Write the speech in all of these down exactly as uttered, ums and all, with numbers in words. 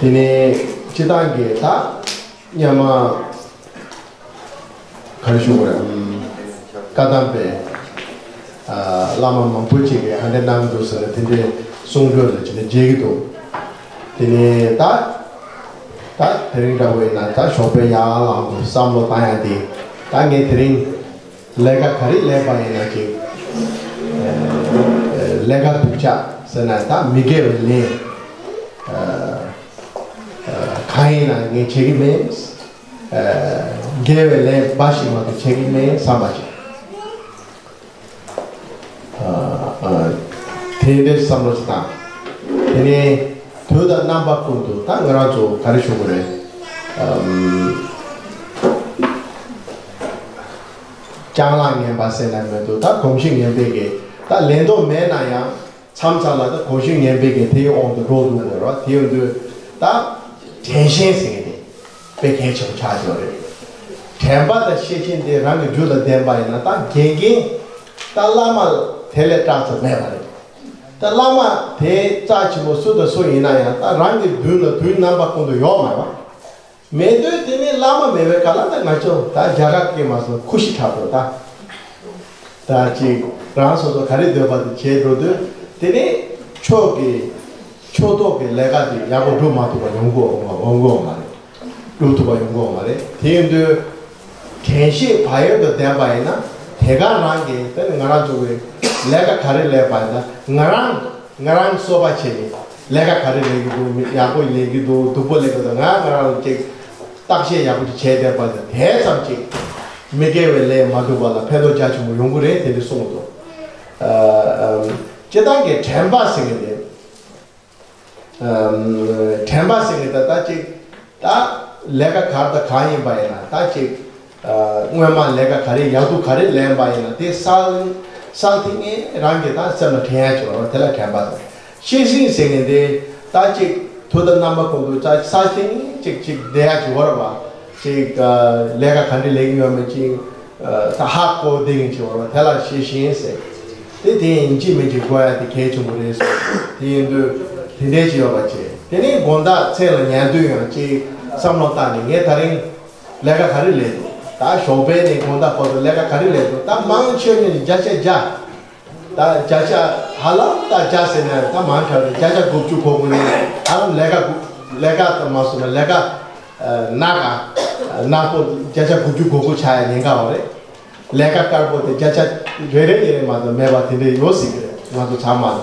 དེ་ནས་སྤྱི་བཏང་གི་ད་སྔོན་མ་ག་རེ་ཞུ་དགོས་རེད། ཨམ། བཀའ་གདམས་པའི་ཨ། བླ་མ་མང་པོ་ཅིག་གིས་ཨ་འདྲ་གནང་གི་འདུག་ཟེར་ནས་དེ་འདྲའི་གསུང་སྒྲོས་ལ་ཅིག་ནས་མཇལ་གྱི་འདུག་དེ་ནས་ད་ད་དེ་རིང་འདྲ་བོ་ཡིན་ན་ད་ཞོགས་པའི་ཡར་ལངས་དུས་བསམ་བློ་བཏང་ཡ་དེ། ད་ངས་དེ་རིང་ལས་ཀ་ག་རེ་ལས་པ་ཡིན་ན་ཅིག་ཨ། ལས་ཀ་སྡུག་ཅག་ཟེར་ན་ད་མི་དགེ་བའི་ལས་ཨ། ཨ། གང་ཡིན་ན་ངས་བྱེད་ཀྱི་མེད། ཨ། དགེ་བའི་ལས་འབའ་ཞིག་མ་གཏོགས་བྱེད་ཀྱི་མེད་བསམ་པ་ཅིག་ཨ། དེ་འདྲའི་བསམ་བློ་ཞིག་བཏང་། དེ་ནས་དུས་དང་རྣམ་པ་ཀུན་ཏུ་ད་ང་རང་ཚོ་ག་རེ་ཞུ་དགོས་རེད། ཨམ། ལྕང་ལག་ངན་པ་ཟེར་ན་མི་འདུག་ད་གོམས་གཤིས་ངན་པའི་གི་ད་ལེན་མདོག་མེད་ན་ཡང་མཚམས་མཚམས་ལ་ད་གོམས་གཤིས་ངན་པའི་གི་དེའི་དབང་དུ་འགྲོ་འདུག་གོ་ར། དེ་ཡོང་དུས་ད་དྲན་ཤེས་ཟེར་གི་དེ་དཔེ་གལ་ཆེན་པོ་ཆགས་ཡོད་རེད། དྲན་པ་དང་ཤེས་བཞིན་དེ་རང་གི་རྒྱུད་ལ་ལྡན་པ་ཡིན་ན་ད་འགན་འགན་ད་བླ་མ་དེ་ལས་སྐྲག་ཚོད་མེད་པ་རེད། ད་བླ་མ་དེ་རྩ་ཆེན་པོ་སུ་དང་སུ་ཡིན་ན་ཡང་ད་རང་གི་མདུན་ལ་དུས་རྣམ་པ་ཀུན་ཏུ་ཡོད་མ་རེད། མེད་དུས་དེ་ནི་བླ་མ་མེད་པའི་སྐབས་ལ་ད་ང་ཚོ་ད་རྒྱ་གར་སྐད་མ་སོང་ཁུ་ཤི་འཁྲབ་འགྲོ་ད། ད་ཅིག་རང་སོ་སོ་ག་རེ་འདོད་པ་དེ་བྱེད་འགྲོ་དུས་དེ་ནི་ཕྱོགས་ཀྱི་ཕྱོགས་གཏོགས་ཀྱི་ལས་ཀ་དེ་ཡག་པོ་སྒྲུབ་མ་ཐུབ་པ་ཡོང་གི་ཡོང་གི་ཡོད་མ་རེད། སྒྲུབ་ཐུབ་པ་ཡོང་གི་ཡོད་མ་རེད། དེ་ཡིན་དུས་དྲན་ཤེས་བག་ཡོད་དུ་ལྡན་པ་ཡིན་ན་དེ་ག་རང་གིས་དེ་ནི་ང་རང་ཚོ་གི་ལས་ཀ་ག་རེ་ལས་པ་ཡིན་ན་ང་རང་ང་རང་གསོ་བ་བྱས་ནས་ལས་ཀ་ག་རེ་ལས་ཀྱི་འདུག་ཡག་པོ་ལས་ཀྱི་འདུག་སྡུག་པོ་ལས་ཀྱི་འདུག་ང་ང་རང་ལ་ཅིག་བརྟག་དཔྱད་ཡག་པོ་ཅིག་བྱས་བསྡད་པ་དང་དེ་ཙམ་ཅིག་མི་དགེ་བའི་ལས་མ་འདུག་པ་ལ་ཕན་ཐོགས་རྒྱ་ཆེན་པོ་ཡོང་གི་རེད། དེ་འདྲ་གསུངས་འདུག་ཨ། ཨམ། སྤྱིར་བཏང་གི་དྲན་པ་ཟེར་གི་དེ། ཨམ། དྲན་པ་ཟེར་གི་ད་ལྟ་ཅིག་ད་ལས་ཀ་ག་རེ་ད་གང་ཡིན་པ་ཡིན་ན་ད་ཅིག་ཨ། སྔོན་མ་ལས་ཀ་ག་རེ་ཡག་སྡུག་ག་རེ་ལས་པ་ཡིན་ན་དེ་གསལ་གསལ་ཐིང་ངེ་རང་གི་ད་སེམས་ལ་དྲན་ཡ་ཅིག་ཡོད་རེད་བ། དེ་ལ་དྲན་པ་དང་ཤེས་བཞིན་ཟེར་ནས་དེ་ད་ཅིག་དུས་དང་རྣམ་པ་ཀུན་ཏུ་ད་གསལ་ཐིང་ངེ་ཅིག་ཅིག་བསྡད་ཡ་ཅིག་ཡོད་རེད་བ། ཅིག་ཨ། ལས་ཀ་ག་འདྲ་ལས་ཀྱི་ཡོད་མེད་ཅིག་ཨ། ད་ཧ་གོ་བསྡད་མཁན་ཅིག་ཡོད་རེད་བ། དེ་ལ་ཤེས་བཞིན་ཟེར། དེ་དེ་ཡིན་གཅིག་མིན་གཅིག་དགོས་ཡ་དེ་གལ་ཆེན་པོ་རེད་ཟེར། དེ་ཡིན་དུས་དེ་འདྲའི་ཅིག་ཡོད་པ་བྱས། དེ་ནས་དགོང་དག་མཚན་ལ་ཉལ་དུས་ཡང་ཅིག་བསམ་བློ་བཏང་ནས་ངས་ད་རིང་ལས་ཀ་ག་རེ་ལས་འདུག་ད་ཞོགས་པ་ནས་དགོང་དག་བར་དུ་ལས་ཀ་ག་རེ་ལས་འདུག་ད་མང་ཆེ་ནས་བརྒྱ་ཆ་བརྒྱ། ད་བརྒྱ་ཆ་ཧ་ལམ་ད་བརྒྱ་ཟེར་ན་ད་མང་དྲགས་རེད། བརྒྱ་ཆ་དགུ་བཅུ་གོ་དགོས་ནས་ཧ་ལམ་ལས་ཀ་དགུ་ལས་ཀ་ད་མ་སོང་ན་ལས་ཀ་ཨ། ནག་ཨ། ནག་པོ་བརྒྱ་ཆ་དགུ་བཅུ་གོ་དགོས་ཆགས་ཡ་ཉེན་ཁ་ཡོད་རེད། ལས་ཀ་དཀར་པོ་དེ་བརྒྱ་ཆ་རེ་རེ་ཡིན་རེད་མ་གཏོགས་མེད་པ་དེ་འདྲ་ཡོད་སྲིད་ཀྱི་རེད། ང་ཚོ་ཚང་མ་ལ།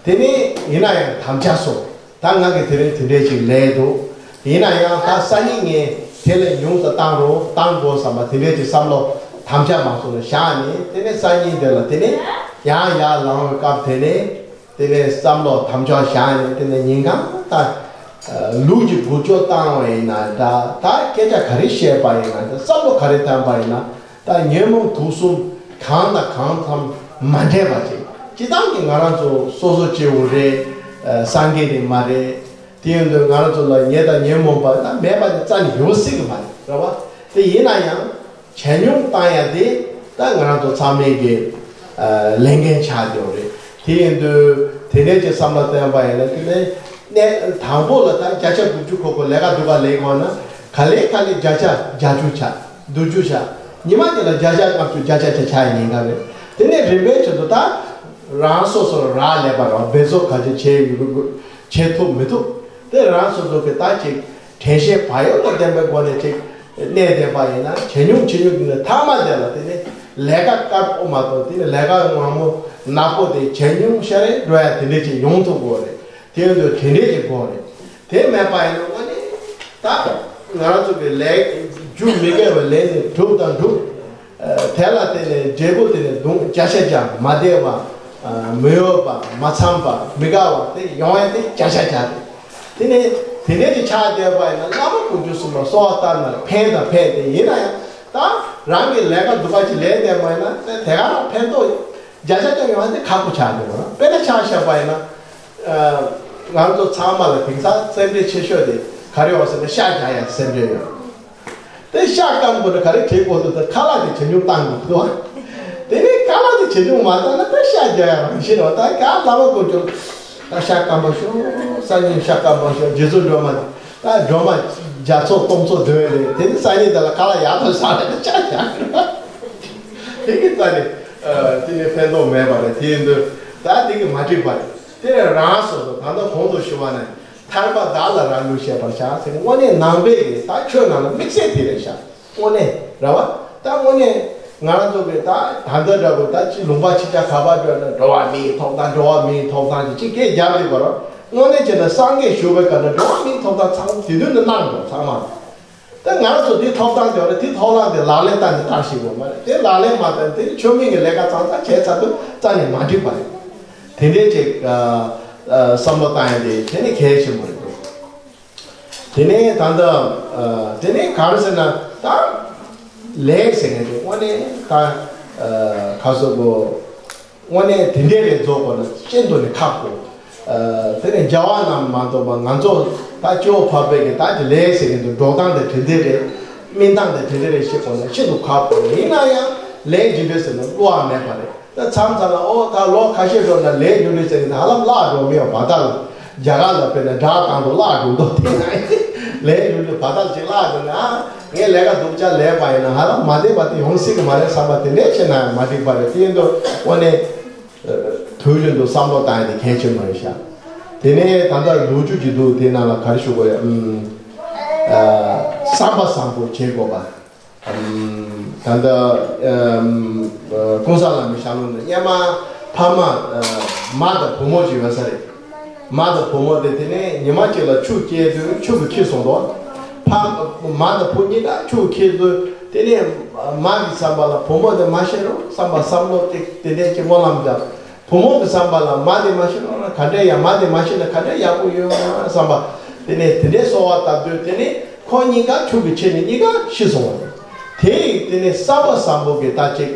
དེ་ནས་ཡིན་ན་ཡང་དམ་བཅའ་སོང་། ད་ང་གིས་དེ་རིང་དེ་འདྲས་ཅིག་ལས་འདུག་ཡིན་ན་ཡང་ད་སང་ཉིན་ངས་དེ་ལས་ཉུང་དུ་བཏང་རོགས་བཏང་དགོས་བསམ་པ་དེ་འདྲས་ཅིག་བསམ་བློ་དམ་བཅའ་མ་སོང་ན་བཞག་ནས་དེ་ནས་སང་ཉིན་དེ་ལ་དེ་ནས་ཡང་ཡར་ལངས་པའི་སྐབས་དེ་ནས། དེ་ནས་བསམ་བློ་དམ་བཅའ་བཞག་ནས་དེ་ནས་ཉིན་གང་ད་ལུག་གི་འགུལ་སྐྱོད་བཏང་བ་ཡིན་ན་འདྲ། ད་སྐད་ཆ་ག་རེ་བཤད་པ་ཡིན་ན་འདྲ། བསམ་བློ་ག་རེ་བཏང་པ་ཡིན་ན་ད་ཉོན་མོངས་དུག་གསུམ་གང་དང་གང་ཙམ་མ་འདྲེས་པ་ཅིག་སྤྱིར་བཏང་གི་ང་རང་ཚོ་སོ་སོ་སྐྱེ་བོ་རེད། ཨ། སངས་རྒྱས་དེ་མ་རེད། དེ་ཡིན་དུས་ང་རང་ཚོ་ལ་ཉེས་དང་ཉོན་མོངས་པ་ད་མེད་པ་དེ་རྩ་ནས་ཡོད་སྲིད་གི་མ་རེད། རེད་བ། དེ་ཡིན་ན་ཡང་། ཇེ་ཉུང་བཏང་ཡ་དེ་ད་ང་རང་ཚོ་ཚང་མས་ཀྱི་ཨ། ལས་འགན་ཆགས་ཡོད་རེད། དེ་ཡིན་དུས་དེ་འདྲའི་ཅིག་བསམ་བློ་བཏོན་པ་ཡིན་ན་དེ་ནས་གནས་དང་པོ་ལ་ད་བརྒྱ་ཆ་དགུ་བཅུ་གོ་དགོས་ལས་ཀ་སྡུག་ག་ལས་དགོས་ན་ག་ལེ་ག་ལེ་བརྒྱ་ཆ་བརྒྱད་ཅུ་ཆགས་བདུན་ཅུ་ཆགས་ཉི་མ་དེ་ལ་བརྒྱ་ཆ་ལྔ་བཅུ་བརྒྱ་ཆ་ཆ་ཆགས་ཡ་ཉེན་ཁ་རེད། དེ་ནས་རིམ་པས་ཆེད་དུ་ད་རང་སོ་སོར་རག་ལས་པ་རང་འབད་རྩོལ་ག་ཚོད་བྱེད་ཡོད་དགོས་བྱེད་ཐུབ་མི་ཐུབ་དེ་རང་སོ་སོ་གི་ད་ཅིག་དྲན་ཤེས་བག་ཡོད་དང་ལྡན་པའི་སྒོ་ནས་ཅིག་གནས་བསྡད་པ་ཡིན་ན་ཇེ་ཉུང་ཇེ་ཉུང་དེ་ནས་མཐའ་མ་དེ་ལ་དེ་ནི་ལས་ཀ་དཀར་པོ་མ་གཏོགས་དེ་ནི་ལས་ཀ་མང་པོ་ནག་པོ་དེ་ཇེ་ཉུང་ཤ་རེ་འགྲོ་ཡ་དེ་འདྲས་ཅིག་ཡོང་ཐུབ་དགོས་རེད། དེ་ཡོད་དུས་དེ་འདྲས་ཅིག་དགོས་རེད། དེ་མེད་པ་ཡིན་ན་དངོས་གནས་ད་ང་རང་ཚོ་གི་ལས་རྒྱུ་མི་དགེ་བའི་ལས་ནི་སྒྲུབ་དང་སྒྲུབ། དེ་ལ་བརྟེན་ནས་འབྲས་བུ་དེ་ནི་གདུང་བརྒྱ་ཆ་བརྒྱ་མ་བདེ་བ། མི་འོས་པ་མ་འཚམ་པ་མི་དགའ་བ་དེ་ཡོང་ཡ་དེ་བརྒྱ་ཆ་བརྒྱ་རེད། དེ་ནས་དེ་འདྲས་ཀྱི་ཆགས་བསྡད་པ་ཡིན་ན་བླ་མ་དཀོན་མཆོག་གསུམ་ལ་གསོལ་བ་བཏབ་ན་ཕན་དང་ཕན་དེ་ཡིན་ན་ཡང་ད་རང་གི་ལས་ཀ་སྡུག་པ་ཅིག་ལས་བསྡད་པ་ཡིན་ན་དེ་ག་ལ་ཕན་ཐོགས་བརྒྱ་ཆ་བརྒྱ་ཡོང་ཡ་དེ་ཁག་པོ་ཆགས་འདུག་དཔེར་ན་ཆ་བཞག་པ་ཡིན་ན། ང་ཚོ་ཚང་མ་ལ་དེང་སང་སེམས་ཁྲལ་ཆེ་ཤོས་དེ་ག་རེ་ཡོད་ཟེར་ན་ཤ་རྒྱག་ཡ་སེམས་ཁྲལ་ཡོད། དེ་ཤ་སྐམ་དགོས་ན་ག་རེ་བྱེད་དགོས་འདུག་ད་ཁ་ལག་དེ་ཇེ་ཉུང་བཏང་དགོས་འདུག་དེ་ནས་ཁ་ལག་དེ་ཇེ་ཉུང་མ་བཏང་ན་ད་ཤ་རྒྱག་ཡ་རང་བཞིན་རེད་བ། ད་ག་ལ་བ་དཀོན་མཆོག་ད་ཤ་སྐམ་པ་ཤོག་སང་ཉིན་ཤ་སྐམ་མ་ཤོར། རྗེ་བཙུན་སྒྲོལ་མ། ད་སྒྲོལ་མ་བརྒྱ་ཚོགས་སྟོང་ཚོགས་འདོན་རེད། དེ་ནི་སང་ཉིན་དེ་ལ་ཁ་ལག་ཡག་ཐོག་ཟ་ལ་ཅག་ཡག་རེད། དེ་གི་རྩ་ནས་དེ་ནི་ཕན་ཐོགས་མེད་པ་རེད། དེ་ཡིན་དུས་ད་དེ་གི་མ་འགྲིག་པ་རེད། དེ་རང་སོ་སོ་ད་ལྟ་གོང་དུ་ཞུ་བ་ནས་ཐར་པ་བདག་ལ་རང་ལུས་བཤད་པར་བྱ་ཟེར། དངོས་གནས་ནང་པའི་གི་ད་ཆོས་ནང་ལ་དམིགས་བསལ་དེ་རེད་ཤག་དངོས་གནས་རེད་བ། ད་དངོས་གནས་ང་རང་ཚོ་གི་ད་ད་ལྟ་འདྲ་པོ་ད་ཅི་ལུང་པ་ཆེ་ཆ་ག་པར་འགྲོ་ན་འགྲོ་བ་མིའི་ཐོབ་ཐང་འགྲོ་བ་མིའི་ཐོབ་ཐང་ཅི་ཅི་སྐད་རྒྱབ་དེ་བར་དངོས་གནས་བྱས་ན་སངས་རྒྱས་བཞུགས་པའི་སྐབས་ན་འགྲོ་བ་མིའི་ཐོབ་ཐང་ཚང་དེ་དུས་ནས་གནང་འགྲོ་ཚང་མ། ད་ང་རང་ཚོ་དེ་ཐོབ་ཐང་དེ་བར་དེ་ཐོབ་ལམ་དེ་ལག་ལེན་བསྟར་ནས་བསྟར་ཤེས་དགོས་མ་རེད། དེ་ལག་ལེན་མ་བསྟར་དེ་ཆོས་མིན་གྱི་ལས་ཀ་ཚང་ཚང་བྱས་ཚར་དུས་རྩ་ནས་མ་འགྲིག་པ་རེད། དེ་འདྲའི་ཅིག་བསམ་བློ་བཏང་ཡ་དེ་དེ་ནི་གལ་ཆེན་པོ་རེད་འདུག་དེ་ནས་ད་ལྟ་ཨ་དེ་ནས་ག་རེ་ཟེར་ན་ད་ལས་ཟེར་མཁན་དེ་དངོས་གནས་ད་ཨ་ག་སོ་གོ་དངོས་གནས་དེ་འདྲའི་ལས་རྫོགས་པ་ན་ཤིན་ཏུ་ནས་ཁག་པོ། ཨ་དེ་ནས་རྒྱལ་བ་རྣམས་མ་གཏོགས་པ་ང་ཚོ་ད་སྐྱེ་བོ་ཕལ་པའི་གི་ད་ཀྱི་ལས་ཟེར་མཁན་དེ་འགྲོ་སྟངས་དེ་དེ་འདྲའི་རེད། སྨིན་སྟངས་དེ་དེ་འདྲའི་རེད་ཤེས་དགོས་ན་ཤིན་ཏུ་ཁག་པོ་ཡིན་ན་ཡང་ལས་ཇི་འདྲ་ཟེར་ན་བསླུ་བ་མེད་པ་རེད། ད་མཚམས་མཚམས་ལ་ཨོ་ད་ལོ་ཁ་ཤས་འགྲོ་ན་ལས་རྒྱུ་འབྲས་ཟེར་གི་ཧ་ལམ་བརླག་འགྲོ་མི་ཡོང་བ་ད་ལ་རྒྱ་གར་ལ་དཔེར་ན་སྦྲག་བཏང་དུ་བརླག་འགྲོ་མདོག་དེ་ན་ལས་རྒྱུ་འབྲས་བ་ད་ཅིག་བརླག་འགྲོ་ན་ངས་ལས་ཀ་སྡུག་ཅག་ལས་པ་ཡིན་ན་ཧ་ལམ་མ་བདེ་བ་དེ་ཡོང་སྲིད་གི་མ་རེད་བསམ་པ་དེ་འདྲས་བྱས་ན་མ་འགྲིག་པ་རེད། དེ་ཡིན་དུས་དངོས་གནས་དུས་རྒྱུན་དུ་བསམ་བློ་བཏང་ཡ་དེ་གལ་ཆེན་པོ་རེད་ཤག་དེ་ནས་ད་ལྟ་ལོ་རྒྱུས་ཀྱི་འདུག་དེ་ནང་ལ་ག་རེ་ཞུ་དགོས་ཡ་ཨུམ་ཨ་བསམ་པ་བཟང་པོ་བྱེད་དགོས་པ། ད་ལྟ་ཀུན་བཟང་བླ་མའི་ཞལ་ལུང་ནས་སྔོན་མ་ཕ་མ་མ་དང་བུ་མོ་ཅིག་ཡོད་ས་རེད། མ་དང་བུ་མོ་དེ་དེ་ནས་ཉི་མ་གཅིག་ལ་ཆུ་སྐྱེས་དུས་ཆུ་གིས་འཁྱུད་སོང་དོ། ཕ་མ་དང་བུ་གཉིས་ཀ་ཆུ་གིས་འཁྱུད་དུས་དེ་ནས་མ་གི་བསམ་པ་ལ་བུ་མོ་དེ་མ་ཤེས་རུང་བསམ་པ་བསམ་བློ་དེ་དེ་འདྲས་ཀྱི་སྨོན་ལམ་བརྒྱབ། བུ་མོ་གི་བསམ་པ་ལ་མ་དེ་མ་ཤེས་ན་ག་འདྲ་ཡ། མ་དེ་མ་ཤེས་ན་ག་འདྲ་ཡག་པོ་ཡོད་ན་བསམ་པ། དེ་ནས་དེ་འདྲའི་གསོལ་བ་བཏབ་དུས་དེ་ནས་ཁོ་གཉིས་ཀ་ཆུ་གིས་འཁྱུད་ནས་གཉིས་ཀ་ཤི་སོང་བ་རེད། དེ་ཡིས་དེ་ནས་བསམ་པ་བཟང་པོ་གི་ད་ཅིག་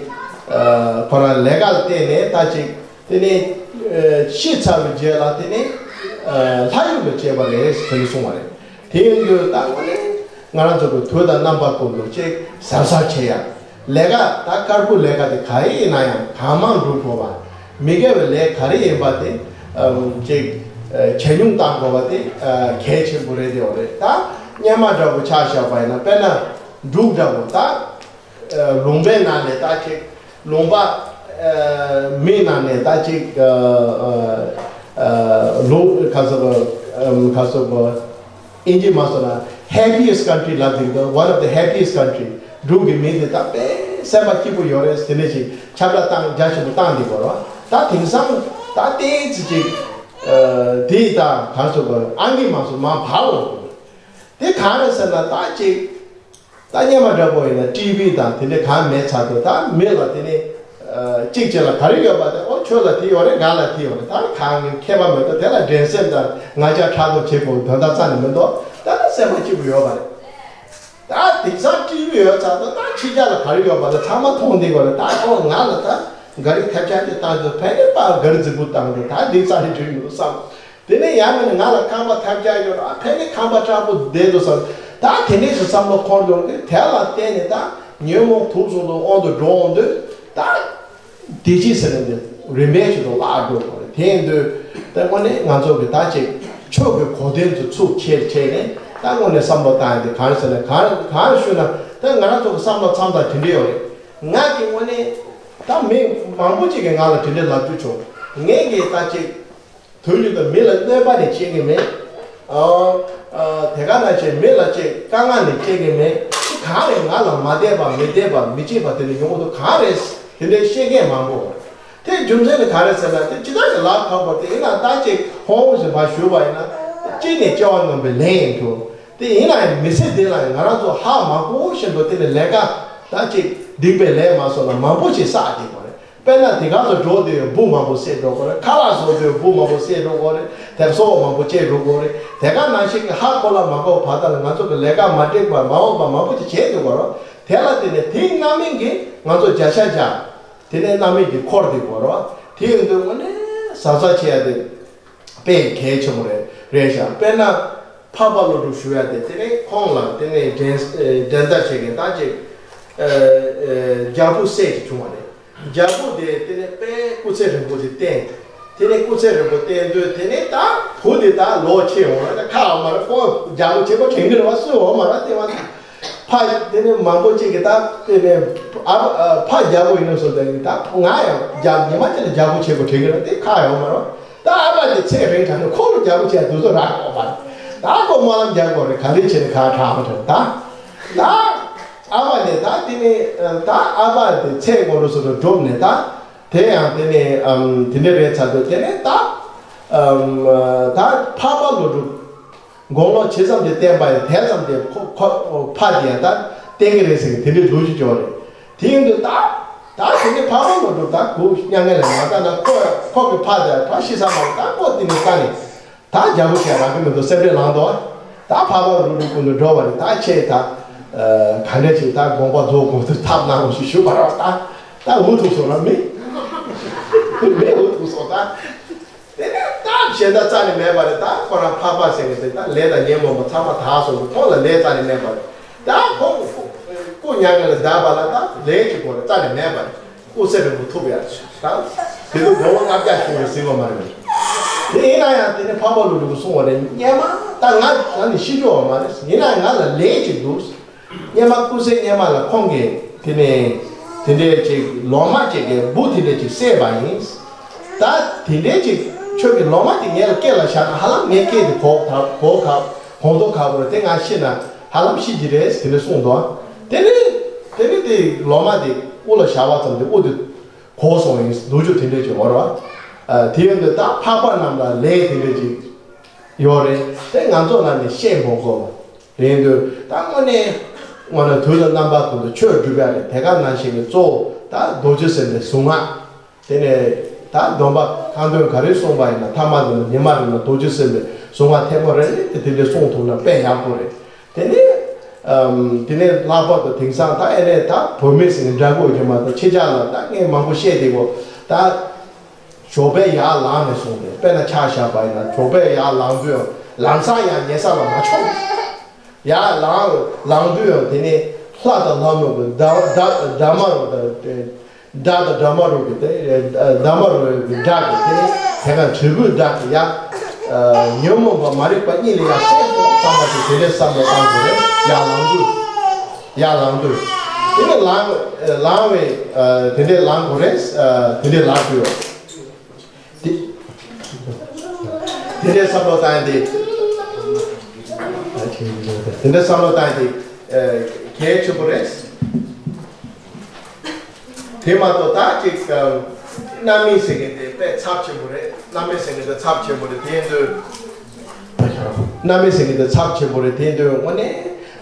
ཁོ་རང་ལས་ཀ་ལ་བརྟེན་ནས་ད་ཅིག་དེ་ནས་ཤི་ཚར་བའི་རྗེས་ལ་དེ་ནས་ལྷ་ཡུལ་ལ་སྐྱེས་པ་རེད་ཟེར་ནས་གསུངས་པ་རེད། དེ་ཡིན་དུས་ད་དངོས་གནས་ང་རང་ཚོ་གི་དུས་དང་རྣམ་པ་ཀུན་ཏུ་ཅིག་གཟབ་གཟབ་བྱེད་ཡ། ལས་ཀ་ད་དཀར་པོའི་ལས་ཀ་དེ་ག་རེ་ཡིན་ན་ཡང་གང་མང་སྒྲུབ་དགོས་པ། མི་དགེ་བའི་ལས་ག་རེ་ཡིན་པ་དེ་ཅིག་ཇེ་ཉུང་བཏང་དགོས་པ་དེ་གལ་ཆེན་པོ་རེད་དེ་འོ་རེད། ད་སྔོན་མ་འདྲ་པོ་ཆ་བཞག་པ་ཡིན་ན་དཔེར་ན་འབྲུག་འདྲ་པོ་ད། ལུང་པའི་ནང་ནས་ད་ཅིག་ལུང་པ་མི་ནང་ནས་ད་ཅིག་ལུང་ག་ཟེར་བ་ག་ཟེར་བ་ཨིན་ཇི་མ་སོང་ན་happiest country ལབ་འདུག one of the happiest country འབྲུག་གི་མི་དེ་ད་དཔེ་སེམས་པ་སྐྱིད་པོ་ཡོད་རེད་ཟེར་ནས་ཅིག་ཁྱབ་བསྒྲགས་བཏང་རྒྱ་ཆེན་པོ་བཏང་འདུག་གོ་ར། ད་དེང་སང་ད་ཏོག་ཙམ་ཅིག་དེ་ད་ག་ཟེར་བ་ཨང་ཀི་མ་སོང་མ་བར་འོང་དེ་ག་རེ་ཟེར་ན་ད་ཅིག་ད་སྔོན་མ་འདྲ་པོ་ཡིན་ན་ཊི་ཝི་དང་དེ་འདྲ་གང་མེད་ཚར་དུས་ད་མི་ལ་དེ་ནི་གཅིག་བྱས་ལ་ག་རེ་ཡོད་པ་དེ་ཨོ་ཁྱོད་ལ་དེ་ཡོད་རེད། ང་ལ་དེ་ཡོད་རེད། ད་གང་གི་ཁྱད་པར་མེད་དོ། དེ་ལ་འགྲན་སེམས་དང་ང་རྒྱལ་ཕྲག་དོག་བྱེད་དགོས་དོན་དག་རྩ་ནས་མི་འདུག་ད་ལ་སེམས་པ་སྐྱིད་པོ་ཡོད་པ་རེད། ད་དེང་སང་ཊི་ཝི་ཡོད་ཚར་དུས་ད་ཕྱི་རྒྱལ་ལ་ག་རེ་ཡོད་པ་དེ་ཚང་མ་མཐོང་བསྡད་དགོས་རེད། ད་ཁོ་ང་ལ་ད་ག་རེ་ཐབས་ཆག་ཅིག་བཏང་དུས་ཕན་ནི་པ་ག་རེ་རྫིག་པོ་བཏང་དུས་ད་འདི་རྩ་ནས་འགྲིག་མི་འདུག་བསམ། དེ་ནས་ཡང་མིན་ན་ང་ལ་ཁང་པ་ཐབས་ཆག་ཡོད་ར། ཨ་ཕ་ནི་ཁང་པ་དྲག་པོ་བསྡད་འདུག་བསམ། ད་དེ་འདྲས་སུ་བསམ་བློ་འཁོར་འགྲོ་གི། དེ་ལ་བརྟེན་ནས་ད་ཉོན་མོངས་དུག་གསུམ་དུ་དབང་དུ་འགྲོ་འོང་དུས་ད་བདེ་སྐྱིད་ཟེར་ནས་འདི་རིམ་པས་ཞིག་ཏུ་བརླག་འགྲོ་དགོས་རེད། དེ་ཡིན་དུས་ད་དངོས་གནས་ང་ཚོ་གི་ད་ཅིག་ཆོས་ཀྱི་གོ་དོན་དུ་ཚུགས་ཁྱེར་བྱས་ནས་ད་དངོས་གནས་བསམ་བློ་བཏང་ཡ་དེ་གང་རེད་ཟེར་ན་གང་གང་རེད་ཞུས་ན་ད་ང་རང་ཚོ་གི་བསམ་བློ་མཚམས་དང་དེ་འདྲས་ཡོད་རེད། ང་གི་དངོས་གནས་ད་མི་མང་པོ་ཅིག་གིས་ང་ལ་དེ་འདྲས་ལབ་རྒྱུ་བྱུང་། ངས་གི་ད་ཅིག་དུས་རྒྱུན་དུ་མི་ལ་གནོད་པ་ནི་བྱེད་ཀྱི་མེད། ཨ་ཨ་དེ་ག་ནང་བཞིན་མི་ལ་ཅིག་དཀའ་ངལ་ནི་བྱེད་ཀྱི་མེད། གང་རེད་ང་ལ་མ་བསྡད་པ་མི་བསྡད་པ་མི་བྱེད་པ་དེ་ནི་ཡོང་གི་འདུག་གང་རེད་དེ་འདྲའི་བཤད་མཁན་མང་པོ། དེ་རྒྱུ་མཚན་ནི་ག་རེ་ཟེར་ན་དེ་ཇི་ལྟར་གྱི་ལག་ཁག་པོ་དེ་ཡིན་ན་ད་ཅིག་ཧོང་ཧོང་ཞིག་མ་ཞུ་བ་ཡིན་ན་གཅིག་ནས་སྐྱེ་བ་ངན་པའི་ལན་ཡིན་འགྲོ། དེ་ཡིན་ན་ཡང་མི་ཚེ་འདི་ལ་ཡང་ང་རང་ཚོ་ཧ་མ་གོ་བཞིན་དུ་དེ་ནི་ལས་ཀ་ད་ཅིག་སྡིག་པའི་ལས་མ་སོང་ན་མང་པོ་ཞིག་བསགས་བསྡད་པ་རེད། དཔེར་ན་དེ་ག་ཚོ་འགྲོ་དུས་འབུ་མང་པོ་བསད་འགྲོ་གི་རེད། ཁ་ལག་བཟོ་དུས་འབུ་མང་པོ་བསད་འགྲོ་གི་རེད། དེ་སོགས་མང་པོ་བྱས་འགྲོ་གི་རེད། དེ་ག་ནང་བཞིན་གྱི་ཧ་གོ་ལ་མ་གོ་བར་དག་ལ་ང་ཚོ་གི་ལས་ཀ་མ་འགྲིག་པ་མ་འོངས་པ་མང་པོ་ཞིག་བྱས་འགྲོ་གི་རེད། དེ་ལ་བརྟེན་ནས་དེའི་རྣམ་སྨིན་གྱིས་ང་ཚོ་བརྒྱ་ཆ་བརྒྱ་དེ་ནས་རྣམ་སྨིན་གྱིས་འཁོར་བསྡད་ཀྱི་རེད། དེ་ཡིན་དུས་དངོས་གནས་གཟབ་གཟབ་བྱེད་ཡ་དེ་དཔེ་གལ་ཆེན་པོ་རེད་རེད་ཤག་དཔེར་ན་འཕགས་པ་ཀླུ་སྒྲུབ་ཞུ་ཡ་དེ་དེ་ནས་ཁོང་ལ་དེ་ནས་འགྲན་འགྲན་ཟླ་བྱེད་མཁན་ད་ཅིག་རྒྱལ་པོ་སྲས་ཅིག་བྱུང་བ་རེད། རྒྱལ་པོ་དེ་དེ་ནས་དཔེ་སྐུ་ཚེ་རིང་པོ་དེ་བསྟེན། དེ་ནས་སྐུ་ཚེ་རིང་པོ་བསྟེན་དུས་དེ་ནས་ད་བུ་དེ་ད་ལོ་ཆེ་འོང་ལ་ད་ཁ་འོང་མ་རེད། ཁོ་རྒྱ་སྒོ་ཆེ་པོ་དྲན་གི་རེད་བ། སུ་འོང་མ་རེད། དེ་བ་ད་ཕ་དེ་ནས་མང་པོ་ཅིག་གི་ད་དེ་ནས་ཨ་ཨ་ཕ་རྒྱ་སྒོ་ཡིན་ནོ་སོ་ད་ཡིན། ད་ང་ཡང་རྒྱ་ཉི་མ་དེ་ལ་རྒྱ་སྒོ་ཆེ་པོ་དྲན་གི་རེད། དེ་ཁ་འོང་མ་རེད། ད་ཨ་མ་དེ་ཚེ་རིང་དྲགས་ནས་ཁོ་ལ་རྒྱ་སྒོ་ཆེ་དུས་ཚོད་རག་གི་མ་རེད། ད་ཁོ་སྨོན་ལམ་རྒྱག་དགོས་རེད། ག་རེ་བྱས་ནས་ཁ་དྲག་མ་དྲག་ད་ད་ཨ་མ་ནས་ད་དེ་ནས་ད་ཨ་ཕ་དེ་ཚེ་སྔོན་འགྲོ་སོ་སོ་གྲུབ་ནས་ད། དེ་ཡང་དེ་ནས་ཨམ་དེ་འདྲ་རེད་ཚར་དུས་དེ་ནས་ད་ཨམ་ད་འཕགས་པ་ཀླུ་སྒྲུབ་དགུང་ལོ་ཇི་ཙམ་གྱི་བསྟན་པ་ཡང་དེ་ཙམ་གྱི་ཁོ་ཁོ་ཕ་དེ་ཡང་ད་བསྟན་གྱི་རེད་ཟེར་གྱི་དེ་འདྲའི་ལོ་རྒྱུས་ཅིག་ཡོད་རེད། དེ་ཡིན་དུས་ད་ད་དེ་ནས་འཕགས་པ་ཀླུ་སྒྲུབ་ད་སྒུག་མྱ་ངན་ལས་མ་ད་ན་ཁོ་ཁོ་གི་ཕ་དེ་ཕ་ཤི་ས་མ་རེད། ད་ཁོ་དེ་ནས་ད་ནས། ད་རྒྱ་བོ་ཞིག་རག་གི་མི་འདུག་སེམས་ཁྲལ་ལངས་འདུག་ད་འཕགས་པ་ཀླུ་སྒྲུབ་ཀུན་ཏུ་འགྲོ་བ་རེད། ད་ཁྱེད་ད་ག་འདྲ་ཞིག་ད་དགོངས་པ་རྫོགས་དགོངས་དུ་ཐབས་གནང་རོགས་ཞེས་ཞུས་པ་རེད་བ། ད་ད་འུ་ཐུག་སོང་ར་མི་མི་འུ་ཐུག་སོང་། ད་དེ་ནས་ད་གཞན་དག་རྩ་ནས་མེད་པ་རེད། ད་ཁོ་རང་འཕགས་པ་ཟེར་ནས་དེ་ད་ལས་དང་ཉོན་མོངས་པ་ཚང་མ་དག་སོང་དུས་ཁོང་ལ་ལས་རྩ་ནས་མེད་པ་རེད། ད་ཁོང་སྐུ་མྱ་ངན་ལས་འདས་པ་ལ་ད་ལས་ཀྱི་སྒོ་ནས་རྩ་ནས་མེད་པ་རེད། སྐུ་ཚེ་རིང་པོ་ཐུབ་ཡ་ཞིག་དང་། དེ་དུས་དགུང་ལོ་ལྔ་བརྒྱ་བཞུགས་ཡོད་ཟེར་བ་མ་རེད། དེ་ཡིན་ན་ཡང་དེ་ནས་འཕགས་པ་ཀླུ་སྒྲུབ་ཀྱིས་གསུངས་པ་རེད། སྔོན་མ་ད་ང་ད་ནི་ཤི་འགྱོ་བ་མ་རེད། ཡིན་ན་ཡང་ང་ལ་ལས་ཅིག་འདུག་སྔོན་མ་སྐུ་ཚེ་སྔོན་མ་ལ་ཁོང་གིས་དེ་ནས་དེ་འདྲའི་ཅིག་ལོ་མ་ཅིག་གི་འབུ་དེ་འདྲའི་ཅིག་བསད་པ་ཡིན། ད་དེ་འདྲའི་ཅིག་ཁྱོད་ཀྱི་ལོ་མ་དེ་ངེད་ལ་སྐེ་ལ་བཞག་ན་ཧ་ལམ་ངའི་སྐེ་དེ་གོག་ད་གོག་ག་གོག་མདོག་ཁ་པོ་རེད། དེ་ང་ཤི་ན་ཧ་ལམ་ཤི་གི་རེད་དེ་འདྲ་གསུངས་འདུག་དེ་ནས་དེ་ནས་དེ་ལོ་མ་དེ་དབུ་ལ་བཞག་པ་ཙམ་དེ་དབུ་དེ་གོག་སོང་ཡིན་ལོ་རྒྱུས་དེ་འདྲས་ཅིག་ཡོད་རེད་བ། དེ་ཡོད་དུས་ད་འཕགས་པ་རྣམས་ལ་ལས་དེ་འདྲས་ཅིག་ཡོད་རེད། དེ་ང་ཚོ་ལ་ནི་བཤད་མ་དགོས་པ་དེ་ཡིན་དུས་ད་དངོས་གནས་དངོས་གནས་དུས་དང་རྣམ་པ་ཀུན་ཏུ་ཆོས་སྒྲུབ་ཡ་རེད། དེ་ག་ནང་བཞིན་གྱི་གཙོ་བོ་ད་རྡོ་རྗེ་སེམས་དཔའི་གཟུངས་སྔགས། དེ་ནས་ད་སྡོམ་པ་ཁ་འདོན་ག་རེ་གསུངས་པ་ཡིན་ན་ཐ་མ་དེ་ལ་ཉི་མ་རེ་ལ་རྡོ་རྗེ་སེམས་དཔའི་གཟུངས་སྔགས་ཐེངས་མ་རེ་རེ་དེ་དེ་འདྲས་གསུང་ཐུབ་ན་དཔེ་ཡག་པོ་རེད། དེ་ནས་ཨམ་དེ་ནས་ལྷག་པར་དུ་དེང་སང་ད་ཨེ་ནས་ད་བོད་མི་ཟིན་འདྲ་པོ་ཡོད་མ་གཏོགས་ཕྱི་རྒྱལ་ལ་ད་ངས་མང་པོ་བཤད་བསྡད་གོ་ད་ཞོགས་པའི་ཡར་ལངས་ནས་བཟུང་སྟེ་དཔེར་ན་ཆ་བཞག་པ་ཡིན་ན་ཞོགས་པའི་ཡར་ལངས་དུས་ལམ་སང་ཡང་ཉལ་ས་ལ་མ་ཆོག་ཡར་ལངས་ལངས་དུས་ཡང་དེ་ནས་ལྷ་དང་ལྷ་མོ་གི་ཟླ་ཟླ་ཟླ་མ་རུ་དང་། སྒྲ་དང་སྒྲ་མ་རུ་གི་དེ། སྒྲ་མ་རུ་གི་སྒྲ་གི་དེ་ནི་དེ་ག་དྲིལ་བུའི་སྒྲ་གི་ཡ། ཉོན་མོངས་པ་མ་རིག་པ་གཉིས་ལས་ཡ་སེ་བསམ་པ་དེ་དེ་འདྲའི་བསམ་བློ་བཏང་དགོས་རེད། ཡར་ལངས་དུས། ཡར་ལངས་དུས། དེ་ནི་ལངས་ལངས་བའི་དེ་འདྲའི་ལངས་དགོས་རེད། དེ་འདྲའི་ལངས་དུས། དེ་དེ་འདྲའི་བསམ་བློ་བཏང་ཡ་དེ་དེ་འདྲའི་བསམ་བློ་བཏང་ཡ་དེ་གལ་ཆེན་པོ་རེད། དེ་མ་གཏོགས་ད་ཅིག་རྣམ་སྨིན་ཟེར་མཁན་དེ་དཔེ་ཚབས་ཆེན་པོ་རེད། རྣམ་སྨིན་ཟེར་མཁན་དེ་ཚབས་ཆེན་པོ་རེད། དེ་ཡིན་དུས། རྣམ་སྨིན་ཟེར་མཁན་དེ་ཚབས་ཆེན་པོ་རེད། དེ་ཡིན་དུས་དངོས་གནས་